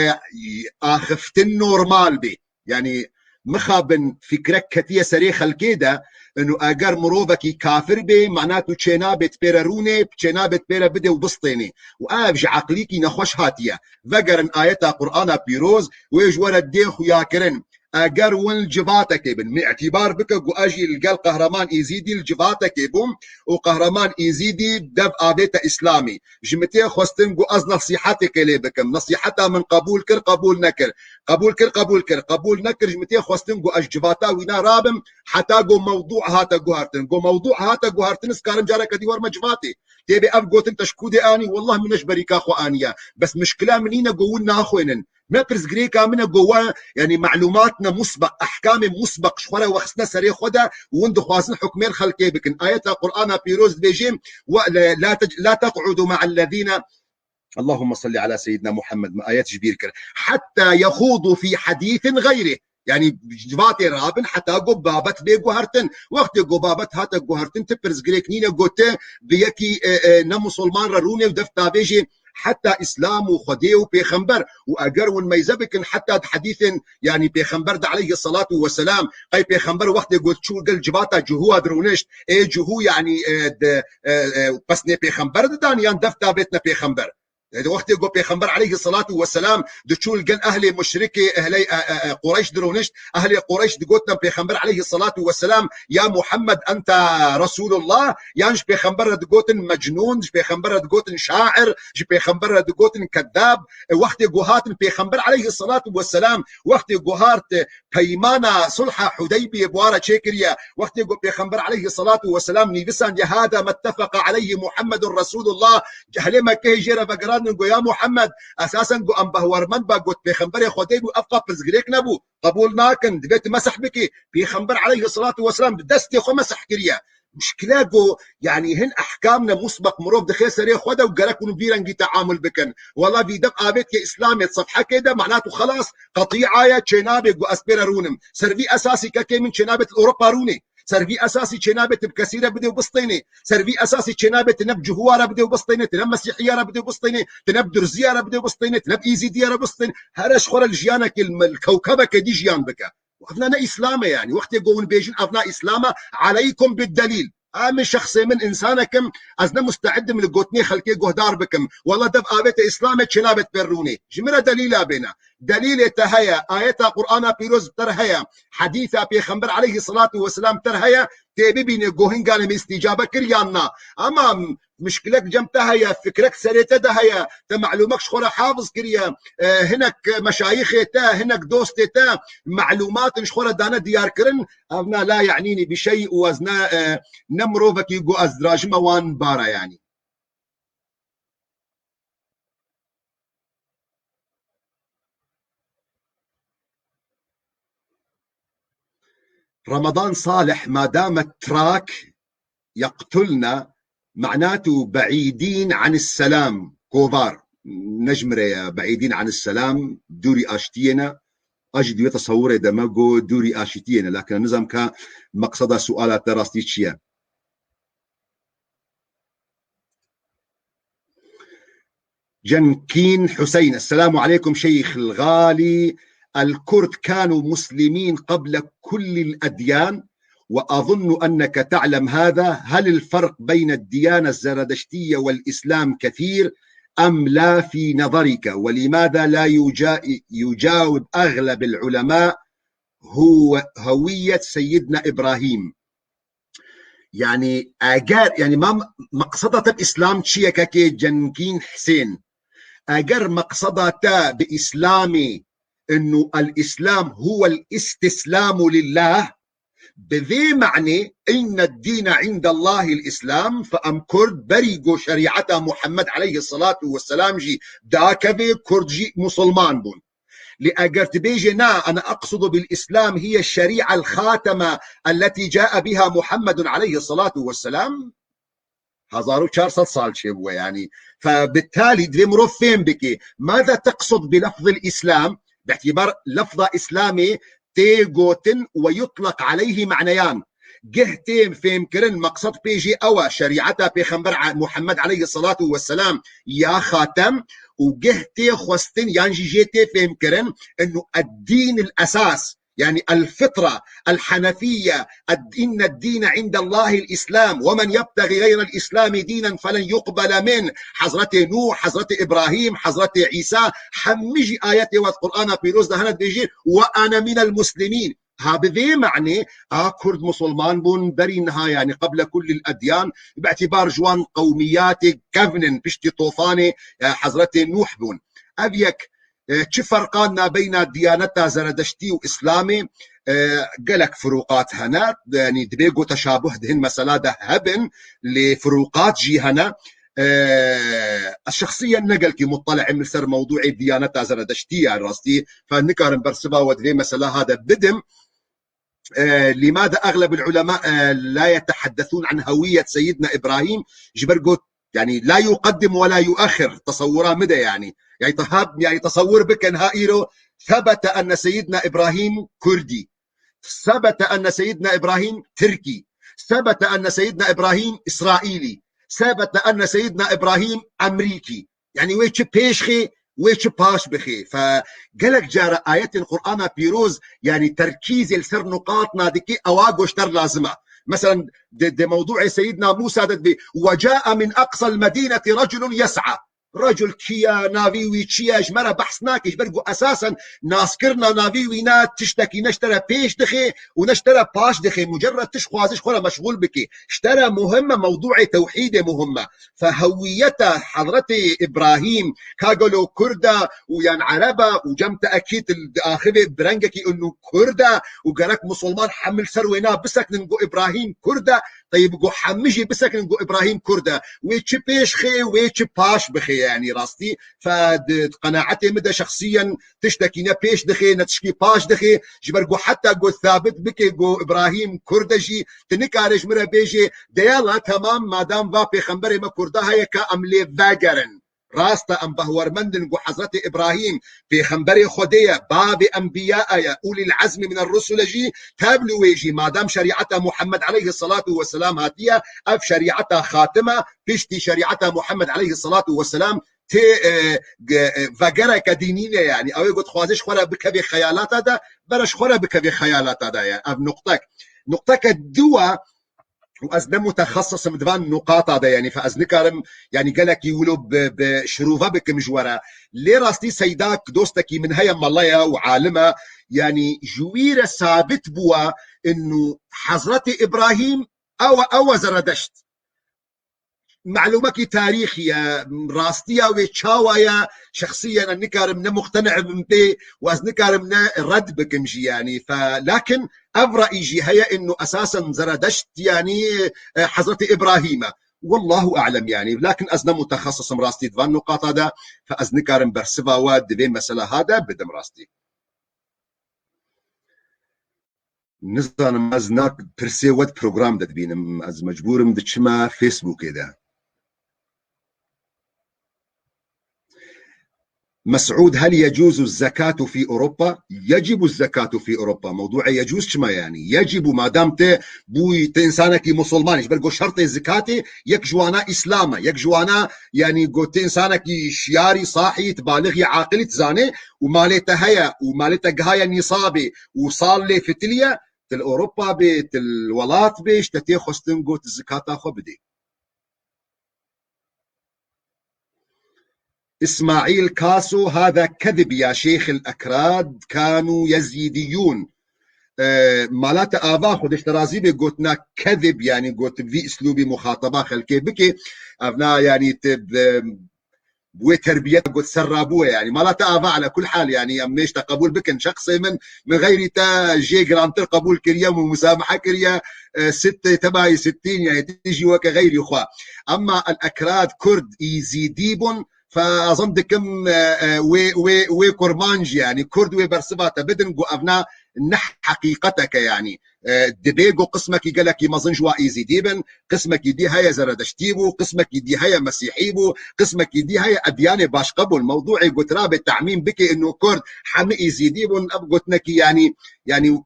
axiftin normal bê. Yanî mixabin fikrek ketiye serê xelkê de, inu eger mirovekî kafir bê, mana tu çênabê tu pê re rûnê, çênabê tu pê re bidê û bistênê. Û ev ji eqlîkî nexweş hatiye. Vegerin ayeta Qur'ana Pîroz, wê ji we re dê xuyakirin. Eger win li civatekê bin, min îtîbar bike ku ez jî li gel Qehreman Îzîdî li civatekê bûm û Qehreman Îzîdî dev avête Îslamî. Ji min tê xwestin ku ez nesîhetêkê lê bikim. Nesîheta min qebûl kir, qebûl nekir. Qebûl kir, qebûl kir. Qebûl nekir, ji min tê xwestin ku ez civata wîna rabim, heta ku mewdû hate guhertin. Ku mewdû hate guhertin, ez karim careke dî werme civatê. Tê bê ev gotin te ji ku dê anî? Wallah min ne ji berîka xwe aniye. Bes mişkila min nîne ku win naxwênin. Ne pirsgirêka min e ku we, yanî, melumat ne musbeq, ehkamê musbeq ji xwe re wexistine serê xwe de, win dixwazin hukmê li xelkê bikin. Ayeta Qur'ana Pîroz dibêje, we, la, la tec-, la teq'udu ma'ellezîne Allahümme salli ala seyyidina Muhammed, me ayet ji bîr kir. Hatta yexûdu fî hadîsin xeyrih. Yanî civatê rabin heta ku babet bê guhertin. Wextê ku babet hate guhertin, ti pirsgirêk nîne ku ti bi yekî, e, e, ne musulman re rûnê û def davêjê heta Îslam û Xwedê û Pêxember. Û eger hûn meyze bikin heta di hedîsên, yanî Pêxember de aleyhi salatu ve selam, qey Pêxember wextê ku çû gel civata cihûa dirûnişt, ê cihû, yanî, e, di, e, e, pesnê Pêxember didan yan def davêtine Pêxember? Wextê ku Pêxember aleyhissalatu vesselam diçû li gel ehlê muşrikê, ehlê, e, e, e, Qureyş dirûnişt, ehlê Qureyş digotin Pêxember aleyhissalatu vesselam, "Ya Muhammed, enta Resulullah", yan ji Pêxember re digotin mecnûn, ji Pêxember re digotin şair, ji Pêxember re digotin keddab. E, wextê ku hatin Pêxember aleyhissalatu vesselam, wextê ku hart, e, peymana sulha Hudeybiyê bi wa re çêkiriye. Wextê ku Pêxember aleyhissalatu vesselam nivîsandiye, "Hada mettefaqa aleyhi Muhammedun Resulullah", ehlê Mekkeyê jê re vegerandin, got, "Ya Muhammed, esasen ku em behwermend ba, got, Pêxemberê Xwedê bû, ev qa pirsgirêk nebû. Qebûl nakin, divê tu mesih bikî." Pêxember aleyhissalatu vesselam bi destê xwe mesih kiriye. Muşkile ku, yanî, hin ehkam ne musbeq mirov dixê serê xwe de û gerek hûn vî rengî teamul bikin. Wela vî dev avêtiye Îslamê di sefhekê de, mana tu xelas, qetîa ye, çênabê ku ez pê re rûnim. Ser vî esasî kekê min çênabê tu li Ewropa rûnê. Ser vî esasî çênabê tu bi kesî re bidê û bistênê. Ser vî esasî çênabê tu ne bi cihûa re bidê û bistênê, tu ne mesîhiya re bidê û bistênê, tu ne bi durziya re bidê û bistênê, tu ne bi îzîdiya re bistênê. Here ji xwe re li jiyanekê, li me-, li kewkebekê dî jiyan bike. Evna ne Îslam e yanî. Wextê ku hûn bêjin evna Îslam e, aleykum bid delîl. A min şexsê min, însanekim, ez ne musteid im li gotinê xelkê guhdar bikim. Wela dev avête Îslamê, çênabê tu pê re rûnê. Ji min re delîla bêne. Delîlê te heye, ayeta Qur'ana Pîroz bi te re heye, hedîsa Pêxember aleyhissalatu vesselam bi te re heye, tê bibîne ku hin ganê min îstîcabe kir yan na. Ama mişkilek cem te heye, fikrek serê te de heye, te melûmek ji xwe re hafiz kiriye, e, hinek meşayixê te, hinek dostê te melûmatin ji xwe re dane diyarkirin, evna la ye'nînî bi şey û ez ne, e, ne mirovekî ku ez dirajime wan bara, yanî. رمضان صالح، ما دام التراك يقتلنا معناته بعيدين عن السلام. Kovar. Ne ji min re ye, بعيدين عن السلام, dûrî aştiyê ne. Ez jî di wê tesewurê de me got dûrî aşitiyê ne. Lakin nizam ka meqseda suala te rastî çi ye? جنكين حسين، السلام عليكم شيخ الغالي، الكرد كانوا مسلمين قبل كل الأديان، وأظن أنك تعلم هذا، هل الفرق بين الديانة الزرادشتية والإسلام كثير؟ أم لا في نظرك؟ ولماذا لا يجا-، يجاوب أغلب العلماء هو هوية سيدنا إبراهيم؟ Yani, eger, yani, ma meqseda te bi Îslam çi ye, kekê Cenkîn Hisên? Eger meqseda te bi Îslamê, إنه الإسلام هو الاستسلام لله، bi vê manê, إن الدين عند الله الإسلام, fe em Kurd berî ku şerîeta Muhammed aleyhi salatu vesselam jî dakeve, Kurd jî musulman bûn. Lê eger tu bêjê, na, أنا أقصد بالإسلام هي الشريعة الخاتمة التي جاء بها محمد عليه الصلاة والسلام, hezar û çar sed sal çêbûye, yanî. Fe bitalî divê mirov fêm bike. ماذا تقصد بلفظ الإسلام؟ Bi îtîbar lefza Îslamê tê gotin ويطلق عليه معنيان. Geh tê fêmkirin, meqsed pê jê ew e, şerîeta Pêxember a-, Muhammed aleyhi salatu vesselam ya xatem, û geh tê xwestin, yan jî jê tê fêmkirin, إنه الدين الأساس، يعني الفطرة الحنفية، الد-، إن الدين عند الله الإسلام، ومن يبتغ غير الإسلام دينا فلن يقبل منه. Hezretê Nûh, Hezretê Îbrahîm, Hezretê Îsa, hemî jî ayetê wet Qur'ana Pîroz de hene dibêjin, وأنا من المسلمين. Ha bi vê manê, a Kurd musulman bûn berî niha, yani قبل كل الأديان, bi îtîbar ji wan qewmiyatê kevn in piştî tofanê, e, Hezretê Nûh bûn. Ev yek. E, çi ferqan nabeyna diyaneta Zeredeştî û Îslamê? E, gelek firûqat hene. Yanî dibê ku teşabuh di hin mesela de hebin, lê firûqat jî hene. E, ez şexsiyen ne gelkî muttali'im li ser mewdûê diyaneta Zeredeştî, ya rastî. Fe nikarim bersiva we di vê mesela ha de bidim. E, لماذا أغلب العلماء, e, لا يتحدثون عن هوية سيدنا إبراهيم؟ Ji ber got, yani, لا يقدم ولا يؤخر, tesewura min de, yani. Yani, te-, ha, yani, tesewur bikin, ha, îro, ثبت أن سيدنا إبراهيم Kurdî. ثبت أن سيدنا إبراهيم Tirkî. ثبت أن سيدنا إبراهيم إسرائيلي. ثبت أن سيدنا إبراهيم Emerîkî. Yani wê çi pêş xê, wê çi paş bixê. Fe gelek cara ayetên Qur'ana Pîroz, yani terkîzê li ser nuqat nadikê, ewa goşter lazim e. Mesela di, di mewdûê Seyyidina Musa de dibê, "Ve caa min aqsal medîneti reculun yes'a." Recul kî ye, navî wî çi ye, ji me re behs nake, ji ber ku esasen naskirina navî wî ne tiştekî ne ji te re pêş dixê û ne ji te re paş dixê. Mucerred tu ji xwazî ji xwe re meşxûl bikî. Ji te re muhim e, mewdûê tewhîdê muhim e. Fe hewiyeta Hezretê Îbrahîm, ka gelo Kurd e û yan Ereb e û cem te ekîd di axivê bi rengekî û Kurd e û gerek musulman hemil ser wêna bisekinin ku Îbrahîm Kurd e, teyib ku hemî jî bisekinin ku Îbrahîm Kurd e. Wê çi pêş xê, wê çi paş bixê, yanî rastî. Fe di, di qenaetê min de şexsiyen tiştekî ne pêş dixê, ne tişkî paş dixê. Ji ber ku heta ku sabit bike ku Îbrahîm Kurd e jî, tu nikare ji min re bêjê, de yala temam, madam va pêxemberê me Kurda heye, ka em lê vegerin. Rast e, em behwermend in ku Hezretê Îbrahîm pêxemberê Xwedê ye, bavê enbiya ye, ulîl ezmî mine rusule jî, tev li wê jî, madam şerîeta Muhammed aleyhisselatu vesselam hatiye, ev şerîeta xatim e, piştî şerîeta Muhammed aleyhisselatu vesselam tê, e, ge-, e, vegereke dînî ne, yanî. Ew ê ku dixwaze ji xwe re bikevê xeyalata de, bere ji xwe re bikevê xeyalata de ye. Ev nuqtek. Nuqteke dû e, û ez ne mutexesis im di van nuqata de, yanî, fe ez nikarim, yanî, gelekî wilo bi, bi şirove bikim ji we re. Lê rastî Seydak dostekî min heye, mele ye û alim e, yanî, ji wî re sabit bûye inu Hezretê Îbrahîm ew e, ew e Zeredeşt. Melûmekî tarîxî ye, rastiya wê çawa ye, şexsiyen ez nikarim ne muqtene bim pê û ez nikarim ne red bikim jî, yanî. Fe, lakin ev ra'yî jî heye, inu esasen Zeredeşt, yanî, e, Hezretê Îbrahîm e. Wallahu a'lem, yanî. Lakin ez ne mutexesis im rastî di van nuqata de, fe ez nikarim bersiva we di vê mesela ha de bidim rastî. Nizanim, ez na pirsê we di program de dibînim. Ez mecbûr im diçime Facebookê de. Mesûd, hel yecuzu zekatu fî Ewropa? Yecibu zekatu fî Ewropa. Mewdûê yecûz çima, yanî? Yecibu, madam te bûyî, te însanekî musulman î, ji ber ku şertê zekatê yek ji wana Îslam e, yek ji wana, yanî, ku te însanekî şiyarî, sahî, tu balixî, aqilî, tu zanê û malê te heye û malê te gihaye nîsabê û sal lê fitiliye, tu li Ewropa bê, tu li welat bê, ji te tê xwestin ku tu zikata xwe bidê. إسماعيل كاسو: هذا كذب يا شيخ، الأكراد كانوا يزيديون. E, mala te ava, Xwedê ji te razî be, gotina kezib, yanî got vî îslûbî muxataba xelkê bike. Evna, yanî te bi, bi wê terbiyet got ser rabûye, yanî mala te ava, ala kul hal, yanî em mêj te qebûl bikin. Şexsê min, min xeyrî te jê girantir qebûl kiriye û musamaha kiriye, e, sitte tebayî sittîn, yanî tu jî weke xeyrî xwe. Emma el ekrad Kurd, Êzîdî bûn, Fe ez zan dikim, e, e, wê, wê, wê kurmanc, yanî Kurd wê bersiva te bidin, ku evna ne heqîqeteke, yanî. E, dibê ku qismekî gelekî mezin ji wa Êzîdî bin, qismekî dî heye Zeredeştî bû, qismekî dî heye Mesîhî bû, qismekî dî heye edyanê başqe bûn. Mewdûê ku tirabe temîm bike, ino Kurd hemî Êzîdî bûn, ev gotinekî, yanî, yanî,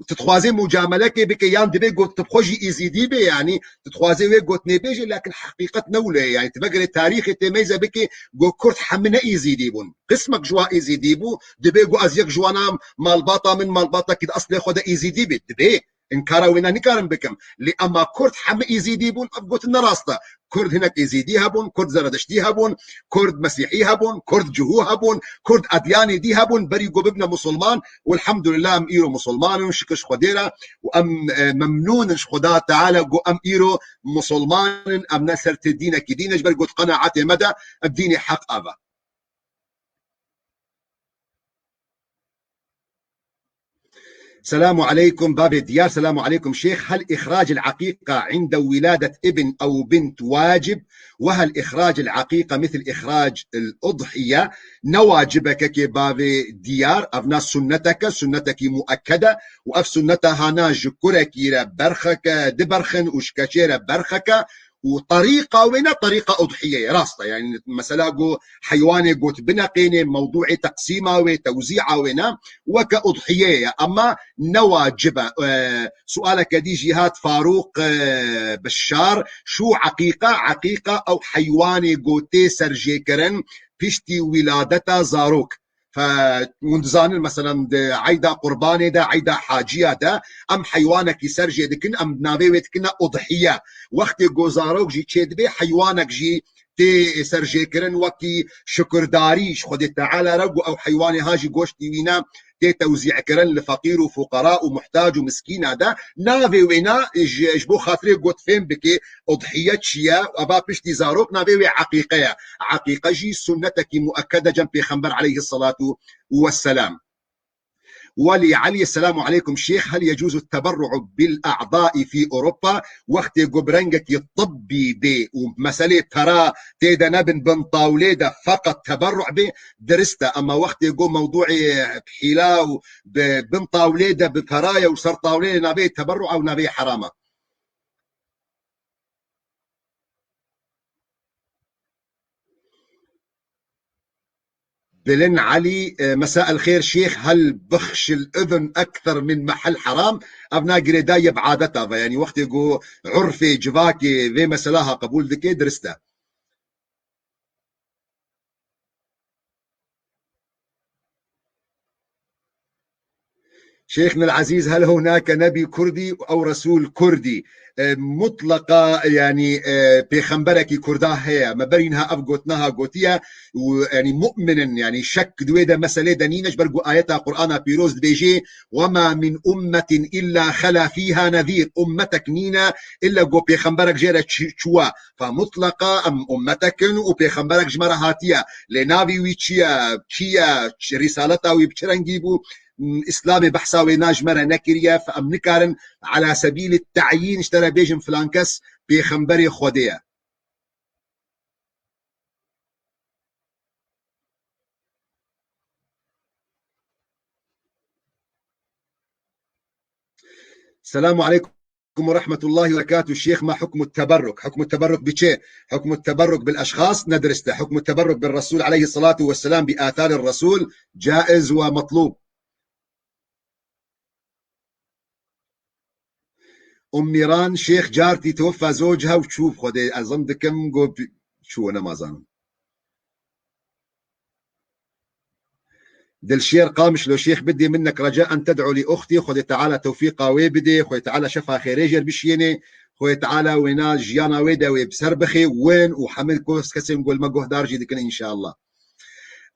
tu dixwazê mucamelekê bike, yan dibê got tu bi xwe jî Êzîdî bê, yanî tu dixwazê wê gotinê bêjê, lakin heqîqet ne wile ye. Yanî tu vegerê tarîxê tê meyze bike, got Kurd hemî ne Êzîdî bûn. Qismek ji wan Êzîdî bû, dibê got ez yek ji wana, malbata min malbatekî di eslê xwe de Êzîdî bê. Dibê, inkara wêna nikarim bikim. Lê ema Kurd hemî Êzîdî bûn, ev gotin ne rast e. Kurd hinek Êzîdî hebûn, Kurd Zeredeştî hebûn, Kurd Mesîhî hebûn, Kurd Cihû hebûn, Kurd edyanê dî hebûn, berî ku bibine musulman, û elhamdulillah em îro musulman in, şikir ji Xwedê re, û em, e, memnûn in ji Xweda Teala ku em îro musulman in, em ne ser ti dînekî dî ne, ji ber ku di qenaetê me de ev dînê heq ev e. Selamu aleykum, bavê diyar, selamu aleykum şêx. Hel îxracil eqîqa inde wîladet ibn ew bint wacib, we hel îxracil eqîqa mithl îxracil udhiye? Ne wacibeke kê bavê diyar, evna sunneteke, sunnetekî muekkede, û ev sunneta hana ji kurekî re berxeke, diberxin û ji keçê re berxeke, û terîqa wê ne terîqa udhiyê ye, rast e. Yanî mesela ku heywanê got bineqênê, mewdûê teqsîma wê, tewzî'a wê ne, weke udhiyê ye, ema ne wacib e. E, sualeke dî jî hat Farûq, e, Bişar, şu eqîqa, eqîqa ew heywanê ku tê serjêkirin piştî wîladeta zarok. Fe, hûn dizanin, meselen, di eyda qurbanê de, eyda haciya de, em heywanekî ser jê dikin, em navê wê dikine udhiye. Wextê ku zarok jî çêdibe, heywanek jî tê serjêkirin, wekî şukurdarî ji Xwedê Teala re, ku ew heywanê ha jî goştî wî ne, tê tewzî'kirin li feqîr û fuqera û muhtac û miskîna de. Navê wêna ji, ji bo xatirê got fêm bike, udhiye çi ye? Eva piştî zarok navê wê eqîqe ye. Eqîqe jî sunnetekî muekked e cem Pêxember aleyhisselatu vesselam. Welî Elî, Selamu aleykum şêx, hel yecuzu teberru'u bil a'dai fî Ewropa? Wextê ku bi rengekî tibbî bê û meselê pera tê de nebin, bin tawlê de feqet teberru' bê, dirist e. Ema wextê ku mewdûê hîla û bi bin tawlê de bi pera ye û ser tawlê navê teberru' ew navê heram e. Bilin Elî, e, مساء الخير شيخ، هل بخش الأذن أكثر من محل حرام؟ Ev na girêdayî bi adeta ve, yanî wextê ku urfê civakê vê mesela ha qebûl dike, dirist e. Şêxnil Ezîz, hel hunake nebî kurdî ew resûl kurdî? E, mutleqa, yanî, e, pêxemberekî kurda heye. Me berî niha ev gotina ha gotiye û, yanî, mu'min in, yanî, şek di wê de meselê de nîne, ji ber ku ayeta Qur'ana pîroz dibêjê, "Wema min ummetin illa xela fîha nezîr." Ummetek nîne, illa ku pêxemberek jê re çi-, çûwa. Fe mutleqa em ummetek in û pêxemberek ji me re hatiye. Lê navê wî çi ye, kî ye, çi, rîsaleta wî bi çi rengî bû? M, Îslamê behsa wê na ji me re nekiriye. Fe em nikarin ala sebîlî te'yîn ji te re bêjin filan kes pêxemberê Xwedê ye. Selamu aleykum ve rahmetullahi ve berekatuhu. Şêx, ma hukmu teberruk? Hukmu teberruk bi çi? Hukmu teberruk bil eşxas ne dirist e. Hukmu teberruk bil Resul aleyhissalatu vesselam, bi atharî Resul caiz ve metlub. Ummiran, Şêx, cartî teweffa zewciha û çû bi Xwedê, ez zan dikim, got, çû, nema zanim. Dilşêr Qamişlo, Şêx, bidê minek reca en ted'u li uxtî, Xwedê Teala tewfîqa wê bidê, Xwedê Teala şefa xêrê jêr bişiyênê, Xwedê Teala wêna jiyana wê de wê bi ser bixê, win û hemî kes-, kesên ku li me guhdar jî dikin înşallah.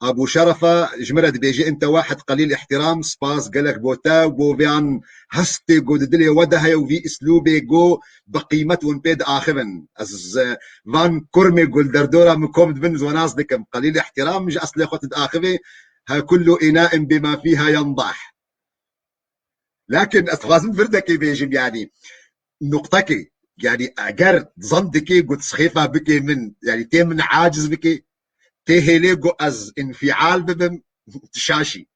Abu Şerefa ji min re dibêje, ente wahid qelîl îhtîram, spas gelek bo te û bo vê an hestê ku di dilê we de heye û vî îslûbê ku bi qîmet hûn pê diaxivin. Ez, e, van kurmê ku li derdora min kom dibin, ez we nas dikim. Qelîl îhtîram ji eslê xwe tu diaxivê, he kullu înain bima fîha yendah. Lakin ez dixwazim virdekê bêjim, yanî nuqtekê. Yanî eger zan dikê ku tu sixêfa bikê min, yanî tê min aciz bikê, tê hêlê ku ez înfial bibim, tu şaşî.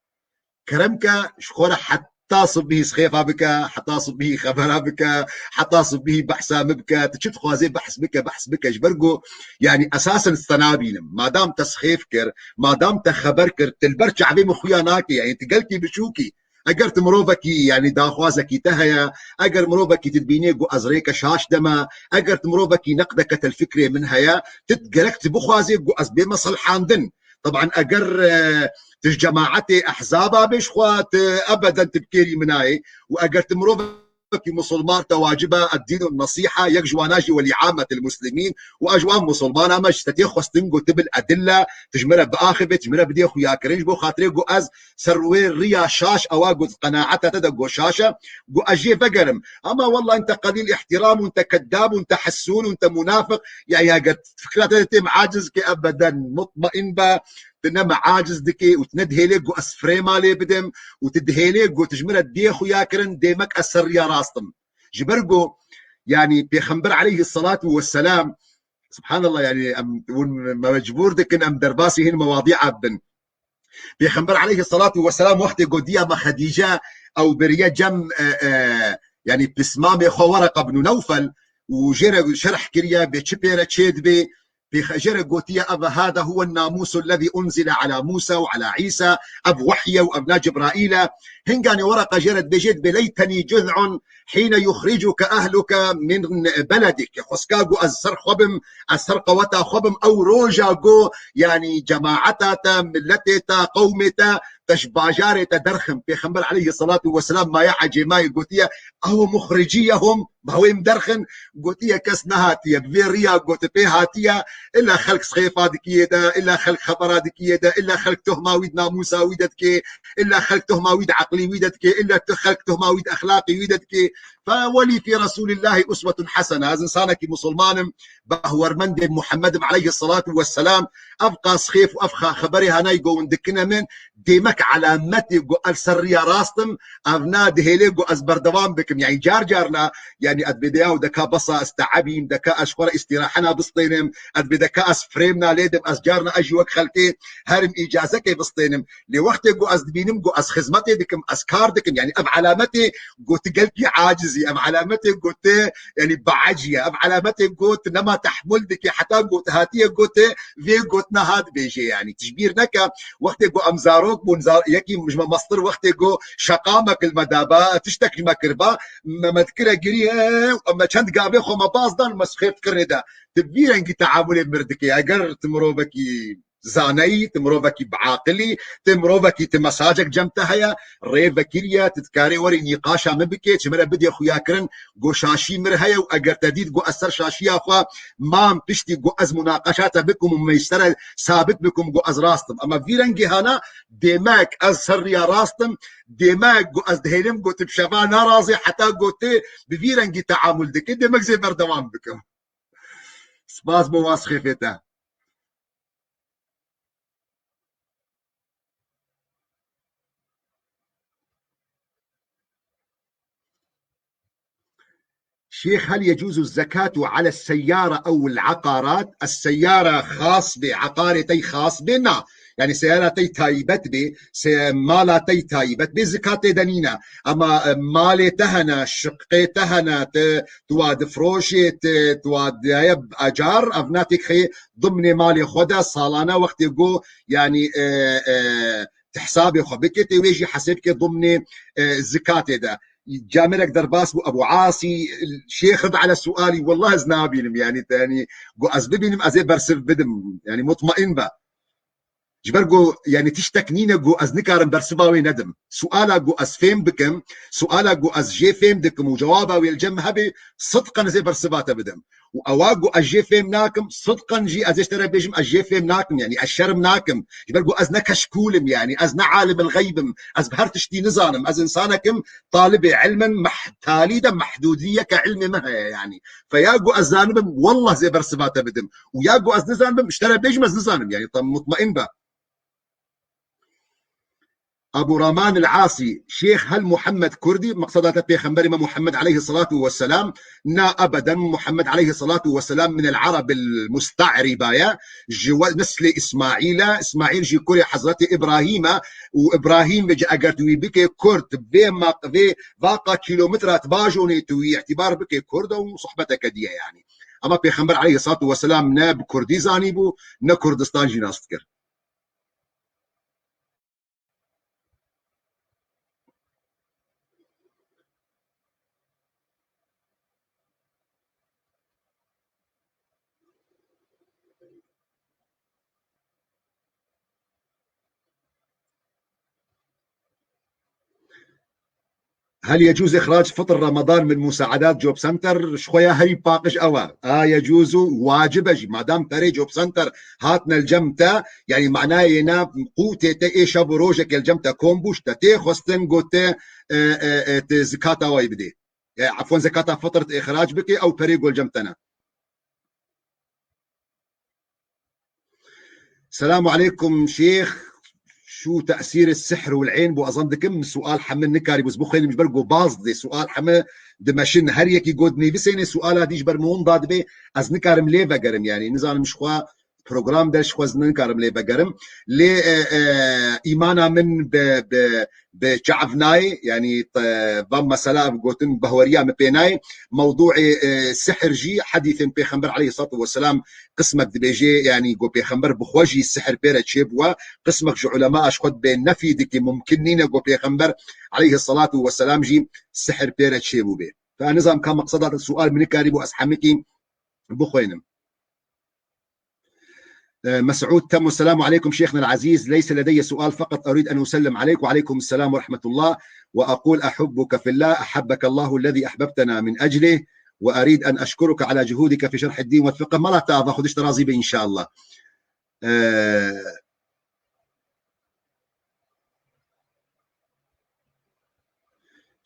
Kerem ke ji xwe re heta sibihî sixêfa bike, heta sibihî xebera bike, heta sibihî behsa min bike, tu çi dixwazê behs bike, behs bike. Ji ber ku, yanî esasen ez te nabînim. Madam te sixêf kir, madam te xeber kir, tu li ber çavê min xuya nakê, yanî tu gelkî biçûkî. Eger tu mirovekî, yanî daxwazekî te heye, eger mirovekî tu dibînê ku ez rêke şaş deme, eger tu mirovekî neqdeke te li fikrê min heye, tu gerek tu bixwazê ku ez bême silhandin. Teban eger, e, tu ji cemaetê ehzaba bê ji xwe, tu ebeden tu bi kêrî min nayê. Û eger tu mirovekî misilman te wacib e, eddînu nesîha, yek ji wana jî welî ammetil muslimîn, û ez ji wan misilmana me ji te tê xwestin ku tu bil edille, tu ji min re biaxivê, tu ji min re bidê xuyakirin, ji bo xatirê ku ez ser wê riya şaş, ewa ku qenaeta te de ku şaş e, ku ez jê vegerim. Ama wallah ente qelîl îhtîram û ente keddab û ente hessûn û ente munafiq, ya, ya, eger fikra te tê min aciz ke ebeden mutmain be, tu ne min aciz dikê û tu ne dihêlê ku ez firê malê bidim û tu dihêlê ku tu ji min re dê xuya kirin, dê mek ez ser riya rast im. Ji ber ku, yanî, Pêxember aleyhisselatu vesselam, subhanallah, yanî, em, hûn me mecbûr dikin, em derbasî hin mewadîa bibin. Pêxember aleyhisselatu vesselam wextê gotiya me Xedîce ew beriye cem, e, e, yanî pismamê xwe Wereqa bin Newfel û jê re şerh kiriye bê çi pê re çê dibê. Pêxe-, jê re gotiye, ev hada huwe namusu lezî unzile ala Musa û ala Îsa, ev wehy e û ev na Cibraîl e. Hinganê Wereqa jê re dibêje, dibê leytenî cuz'un hîne yuxricuke ehluke min beledik. Xweska ku ez ser xwe bim, ez ser qeweta xwe bim, ew roja ku, yanî, cemaeta te, miletê te, qewmê te, te ji bajarê te derxin. Pêxember aleyhisselatu vesselam maye ecêmayê gotiye, ew muxriciyehum, ma wê em derxin? Gotiye, kes nehatiye, bi vê riya ku tu pê hatiye, illa xelk sixêfa dikiyê de, illa xelk xebera dikiyê de, illa xelk tohma wî di namûsa wî de dikê, illa xelk tohma wî di eqlî wî de dikê, illa tu xelk tohma wî di exlaqî wî de dikê. Fe welî fî Resûlîllahî uswetun hesene. Ez însanekî musulman im, bahwermendê Muhammed im aleyhisselatu vesselam. Ev qas xêf û ev xa-, xeberê hanayî ku hûn dikine min, dêmek alametê ku ez ser riya rast im, ev na dihêlê ku ez berdewam bikim. Yanî car carna, yanî ez dibê de ya û deka besa ez teebîm, deka ez ji xwe re îstîrahena bistênim, ez dibê deka ez firêmna lê dim, ez carna ez jî wek xelkê herim îcazekê bistênim. Lê wextê ku ez dibînim ku ez xizmetê dikim, ez kar dikim, yanî ev alametê ku tu gelkî acizî, ev alametê ku tu, yanî, baecî ye, ev alametê ku tu nema tehmul dikî, heta ku tu hatiye ku tu vê gotina hat bêjê, yanî. Tu ji bîr neke, wextê ku em zarok bûn, za-, yekî ji me mestir wextê ku şeqamek li me daba, tiştek ji me kiriba, me, me dikire girî, û me çend gavê xwe me baz dan, me xêf dikirinê de. Tu vî rengî teamulê mir dikê. Eger tu mirovekî zaneyî, tu mirovekî bi aqilî, tu mirovekî tu mesajek cem te heye, rê vekiriye, tu dikarê werî nîqaşa min bikê, çi min re bidê xuyakirin, ku şaşî mir heye û eger te dît ku ez ser şaşiya xwe mam piştî ku ez munaqeşa te bikim û me ji te re sabit bikim ku ez rast im. Ema vî rengî hana, dêmek ez ser riya rast im, dêmek ku ez dihêlim ku tu bi şeva narazê, heta ku tu bi vî rengî teamul dikî, dêmek zê berdewam bikim. Spas bo wan sixêfê te. شيخ، هل يجوز الزكاة على السيارة أو العقارات؟ السيارة خاص بي، عقارê tey xas bê, na. Yanî seyara tey taybet bê, se-, mala tey taybet bê, zikatê de nîne. Ema, e, malê te hene, şiqê te hene, te, tu wa difroşê, te, tu wa daye ecar, ev na têk xeyê dimnê malê xwe de, salane wextê ku, yanî, e, e, tu hesabê xwe bike, tê wê jî hesê bike dimnê, e, zikatê de. Camerek derbas bû, Ebu Asî, şêx rd ala sualî, wallah ez nabînim, yanî, te, yanî, ku ez bibînim, ez ê bersiv bidim, yanî, mutmain be. Ji ber ku, yani, tiştek nîne ku ez nikarim bersiva wê nedim. Suala ku ez fêm bikim, suala ku ez jê fêm dikim û cewaba wê li cem min hebe, sidqan ez ê bersiva te bidim. Û ewa ku ez jê fêm nakim, sidqan jî ez ê ji te re bêjim, ez jê fêm nakim, yani, ez şerm nakim. Ji ber ku ez ne keşkûl im, yani, ez ne alim el-xeyb im, ez bi her tiştî nizanim, ez insanek im, talibê ilm im, meh-, talî de mehdûdiyeke ilmê min heye, yani. Fe ya ku ez zanibim, wallah zê bersiva te bidim. Û ya ku ez nizanibim, ji te re bêjim ez nizanim, yani, tam mutmain be. Abu Raman el-Asî, Şêx hel Muhammed Kurdî, meqseda te Pêxemberê me Muhammed aleyhissalatu vesselam, na ebeden Muhammed aleyhissalatu vesselam min el-Arab el-Musta'riba ye, ji we neslê Îsmaîl e, Îsmaîl jî kurê Hezretê Îbrahîm e, û Îbrahîm vê eger tu wî bikê Kurd, vê maq-, vê vaqa kîlometra tu bajonê tu wî îtîbar bikê Kurd e û sohbeteke diye yani. Ama Pêxember aleyhissalatu vesselam ne bi Kurdî zanîbû, ne Kurdistan jî nas dikir. هل يجوز إخراج فطر رمضان من مساعدات جوب سنتر؟ Ji xwe ya herî paqij ew e. A, يجوز û wacib e jî. Madam perê Job Center hatine li cem te, yani manayê ne qûtê te ê şev û rojekê li cem te kom bû, ji te tê xwestin got te, e, e, e, te zekata wayî bidê. E, efwen zekata fitr te îxrac bike, ew perê got li cem te ne. Selamu aleykum şêx. Şû tesîrê sihr û leyîn bû, ezan dikim, sual heme nikarî bû bixwînim, ji ber ku baz didê, sual heme dimeşin, her yekî got nivîsênê, suala dî ji ber min winda dibe, ez nikarim lê vegerim, yani nizanim ji xwe program de ji xwe ez nikarim lê vegerim. Lê, e, e, îmana min bi, bi, bi çav nayê, yani, te, van mesela gotin behweriya min pê nayê. Mewdûê, e, sihr jî hedîsên Pêxember aleyhissalatu vesselam qismek dibêje, yani, ku Pêxember bi xwe jî sihr pê re çêbûye, qismek ji ulema ji xwe dibê nefî dike, mumkin nîne ku Pêxember aleyhissalatu vesselam jî sihr pê re çêbûbe. Fe nizam ka meqseda te sual min nikarî bû ez hemikî bixwînim. آه، مسعود تمو، السلام عليكم شيخنا العزيز، ليس لدي سؤال، فقط أريد أن أسلم عليك وعليكم السلام ورحمة الله، وأقول أحبك في الله، أحبك الله الذي أحببتنا من أجله، وأريد أن أشكرك على جهودك في شرح الدين والفقه. مالا تافا خدش ترازي بي إن شاء الله. آه،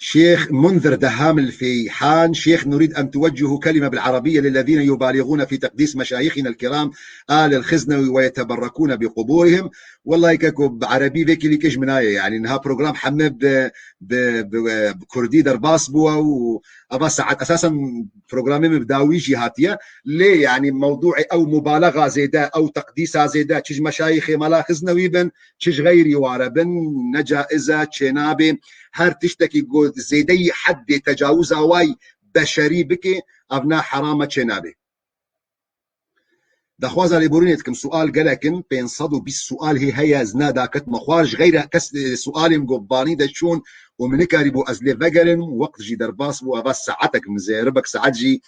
شيخ منذر دهام الفيحان، شيخ، نريد أن توجهوا كلمة بالعربية للذين يبالغون في تقديس مشايخنا الكرام آل الخزنوي ويتبركون بقبورهم. والله كاكو بعربي ذيك اللي كيش منايا، يعني إنها بروجرام حمد ب-، ب-، ب-، بكردي درباس بوا و أبا ساعات أساسًا programê min bi dawî jî hatiye. Lê, yanî, mewdûê ew mubalexa zêde, ew teqdîsa zêde, çi ji meşayîxê mala Xiznewî bin, çi ji xeyrî ware bin, ne caiz e, çênabê. Her tiştekî ku zêdeyî heddê tecawiza way beşerî bike, ev ne heram e, çênabê. Daxwaza lêborînê dikim, sual gelek in, pênc sed û bîst sual hê heye, ez ne daketime xwar, ji xeyra kes, e, sualên ku banî de çûn û min nikarîbû ez lê vegerim, wext jî derbas bû, eva saetek min zê, ribek saet jî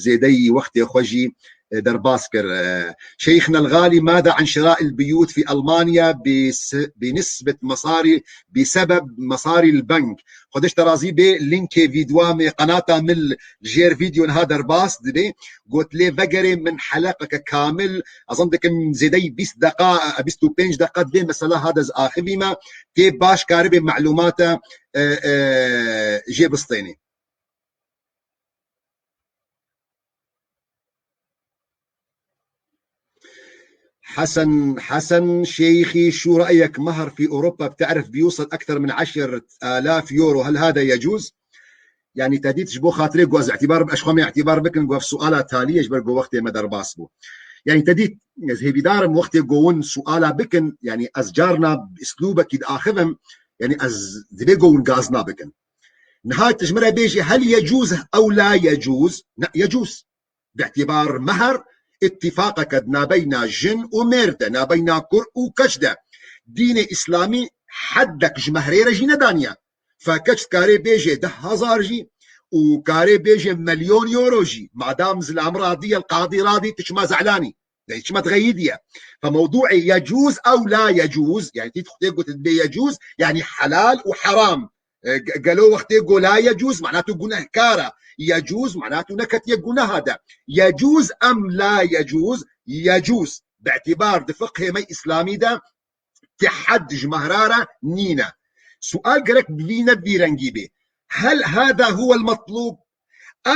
zêdeyî wextê xwe jî, e, derbas kir. E, شيخنا الغالي، ماذا عن شراء البيوت في ألمانيا بس-، بنسبة مصاري، بسبب مصاري البنك؟ Xwedê ji te razî bê, linkê vîdyoa me, qenata min li jêr vîdyo niha derbas dibe. Got lê vegerê min heleqeke kamil, ez zan dikim zêdeyî bîst deqa, bîst û pênc deqa divê mesela hade ez axivîme, tê baş karibê melûmate, e, e, jê bistênê. حسن، حسن شيخي، شو رأيك مهر في أوروبا؟ بتعرف بيوصل أكثر من عشرة آلاف يورو، هل هذا يجوز؟ Yani te dît ji bo xatirê ku ez îtîbar, ez xwe me îtîbar bikin, ku ev suala talî ye ji ber ku wextê me derbas bû. Yani te dît, ez hêvîdar im wextê ku hûn suala bikin, yani ez carna bi îslûbekî diaxivim, yani ez divê ku hûn gazna bikin. Niha tu ji min re bêjî hel yecûz ew la yecûz? Ne, yecûz. Bi îtîbar meher, îtîfaqeke di nabeyna jin û mêr de, nabeyna kur û keç de. Dînê îslamî heddek ji mehrê re jî nedaniye. Fe keç dikarê bêjê deh hezar jî û karê bêjê milyon euro jî. Madam zilam radî, el qadî radî, tu çima ze'lanî? De hiç me diğeyidiye. Fe mewduê yecûz ew la yecûz, yani tît xutê got dibê yecûz, yani helal û heram. E, ge-, gelo wextê go la yecûz, manatu gunehkara. Yecûz, manatu neketiye guneha de. Yecûz em la yecûz, yecûz. Bi îtibar di fiqhê me îslamî de ti hed ji mehra re nîne. Sual gerek bi vî ne bi vî rengî bê. Hel hada huwel metlûb?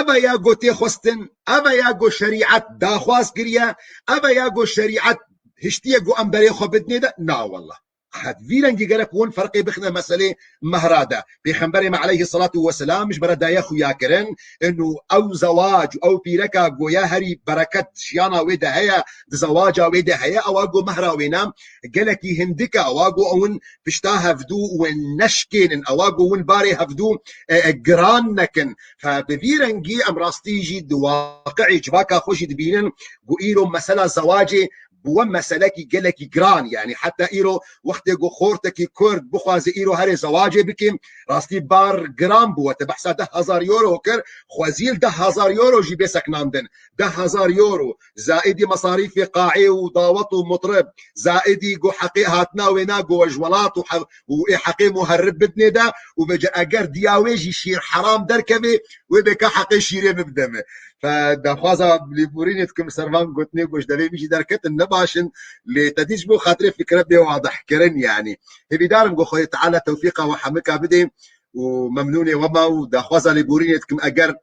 Eva ya go tê xwestin, eva ya go şerîet daxwaz kiriye, eva ya go şerîet hiştiye go em berê xwe bidinê de? Na wallah. Hed vî rengî gerek hûn ferqê bixine meselê mehra de. Pêxemberê me aleyhisselatu vesselam ji bera daye xuya kirin, inu ew zewac, ew pîreka goya herî bereket jiyana wê de heye, di zewaca wê de heye, ewa go mehra wê ne gelekî hindik e, ewa go ewin pişta hevdû win neşkênin, ewa go win barê hevdû, e, e, giran nekin. Fe bi vî rengî em rastî jî di waqi'ê civaka xwe jî dibînin, go îro mesela zewacê bûwe meselekî gelekî giran, yani heta îro wextê ku xortekî kurd bixwaze îro herê zewacê bike, rastî bar giran bûwe. Te behsa deh hezar euro kir, xwezî li deh hezar euro jî bê seknandin. Deh hezar euro, zaîdî mesarîfê qaê û dawet û mutrib, zaîdî ku heqê hatina wê na ku we ji welat û he-, û ê heqê muherrib bidinê de û bêje eger diya wê jî şîr heram derkeve, wê bê ka heqê şîrê min bide min. Fe daxwaza lêborînê dikim ser van gotinê ku ji devê min jî derketin ne baş in, lê te dî ji bo xatirê fikre bê wadehkirin, yanî. Hêvîdar im ku Xwedê Teala tewfîqa we hemika bidê û memnûnê we ma û daxwaza lêborînê dikim eger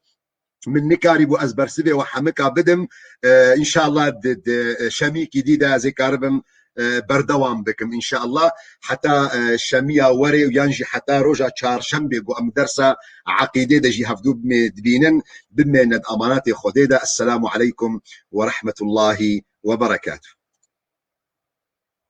min nikarîbû ez bersivê we hemika bidim, e, înşallah di, di, e, şemîkî dî de ez ê karibim, e, berdewam bikim înşallah. Heta, e, şemiya werê û yan jî heta roja çarşembê ku em dersa eqîdê de jî hevdû bimê dibînin, bimêne di amanatê Xwedê de. Esselamu aleykum ve rahmetullahi ve berekatuh.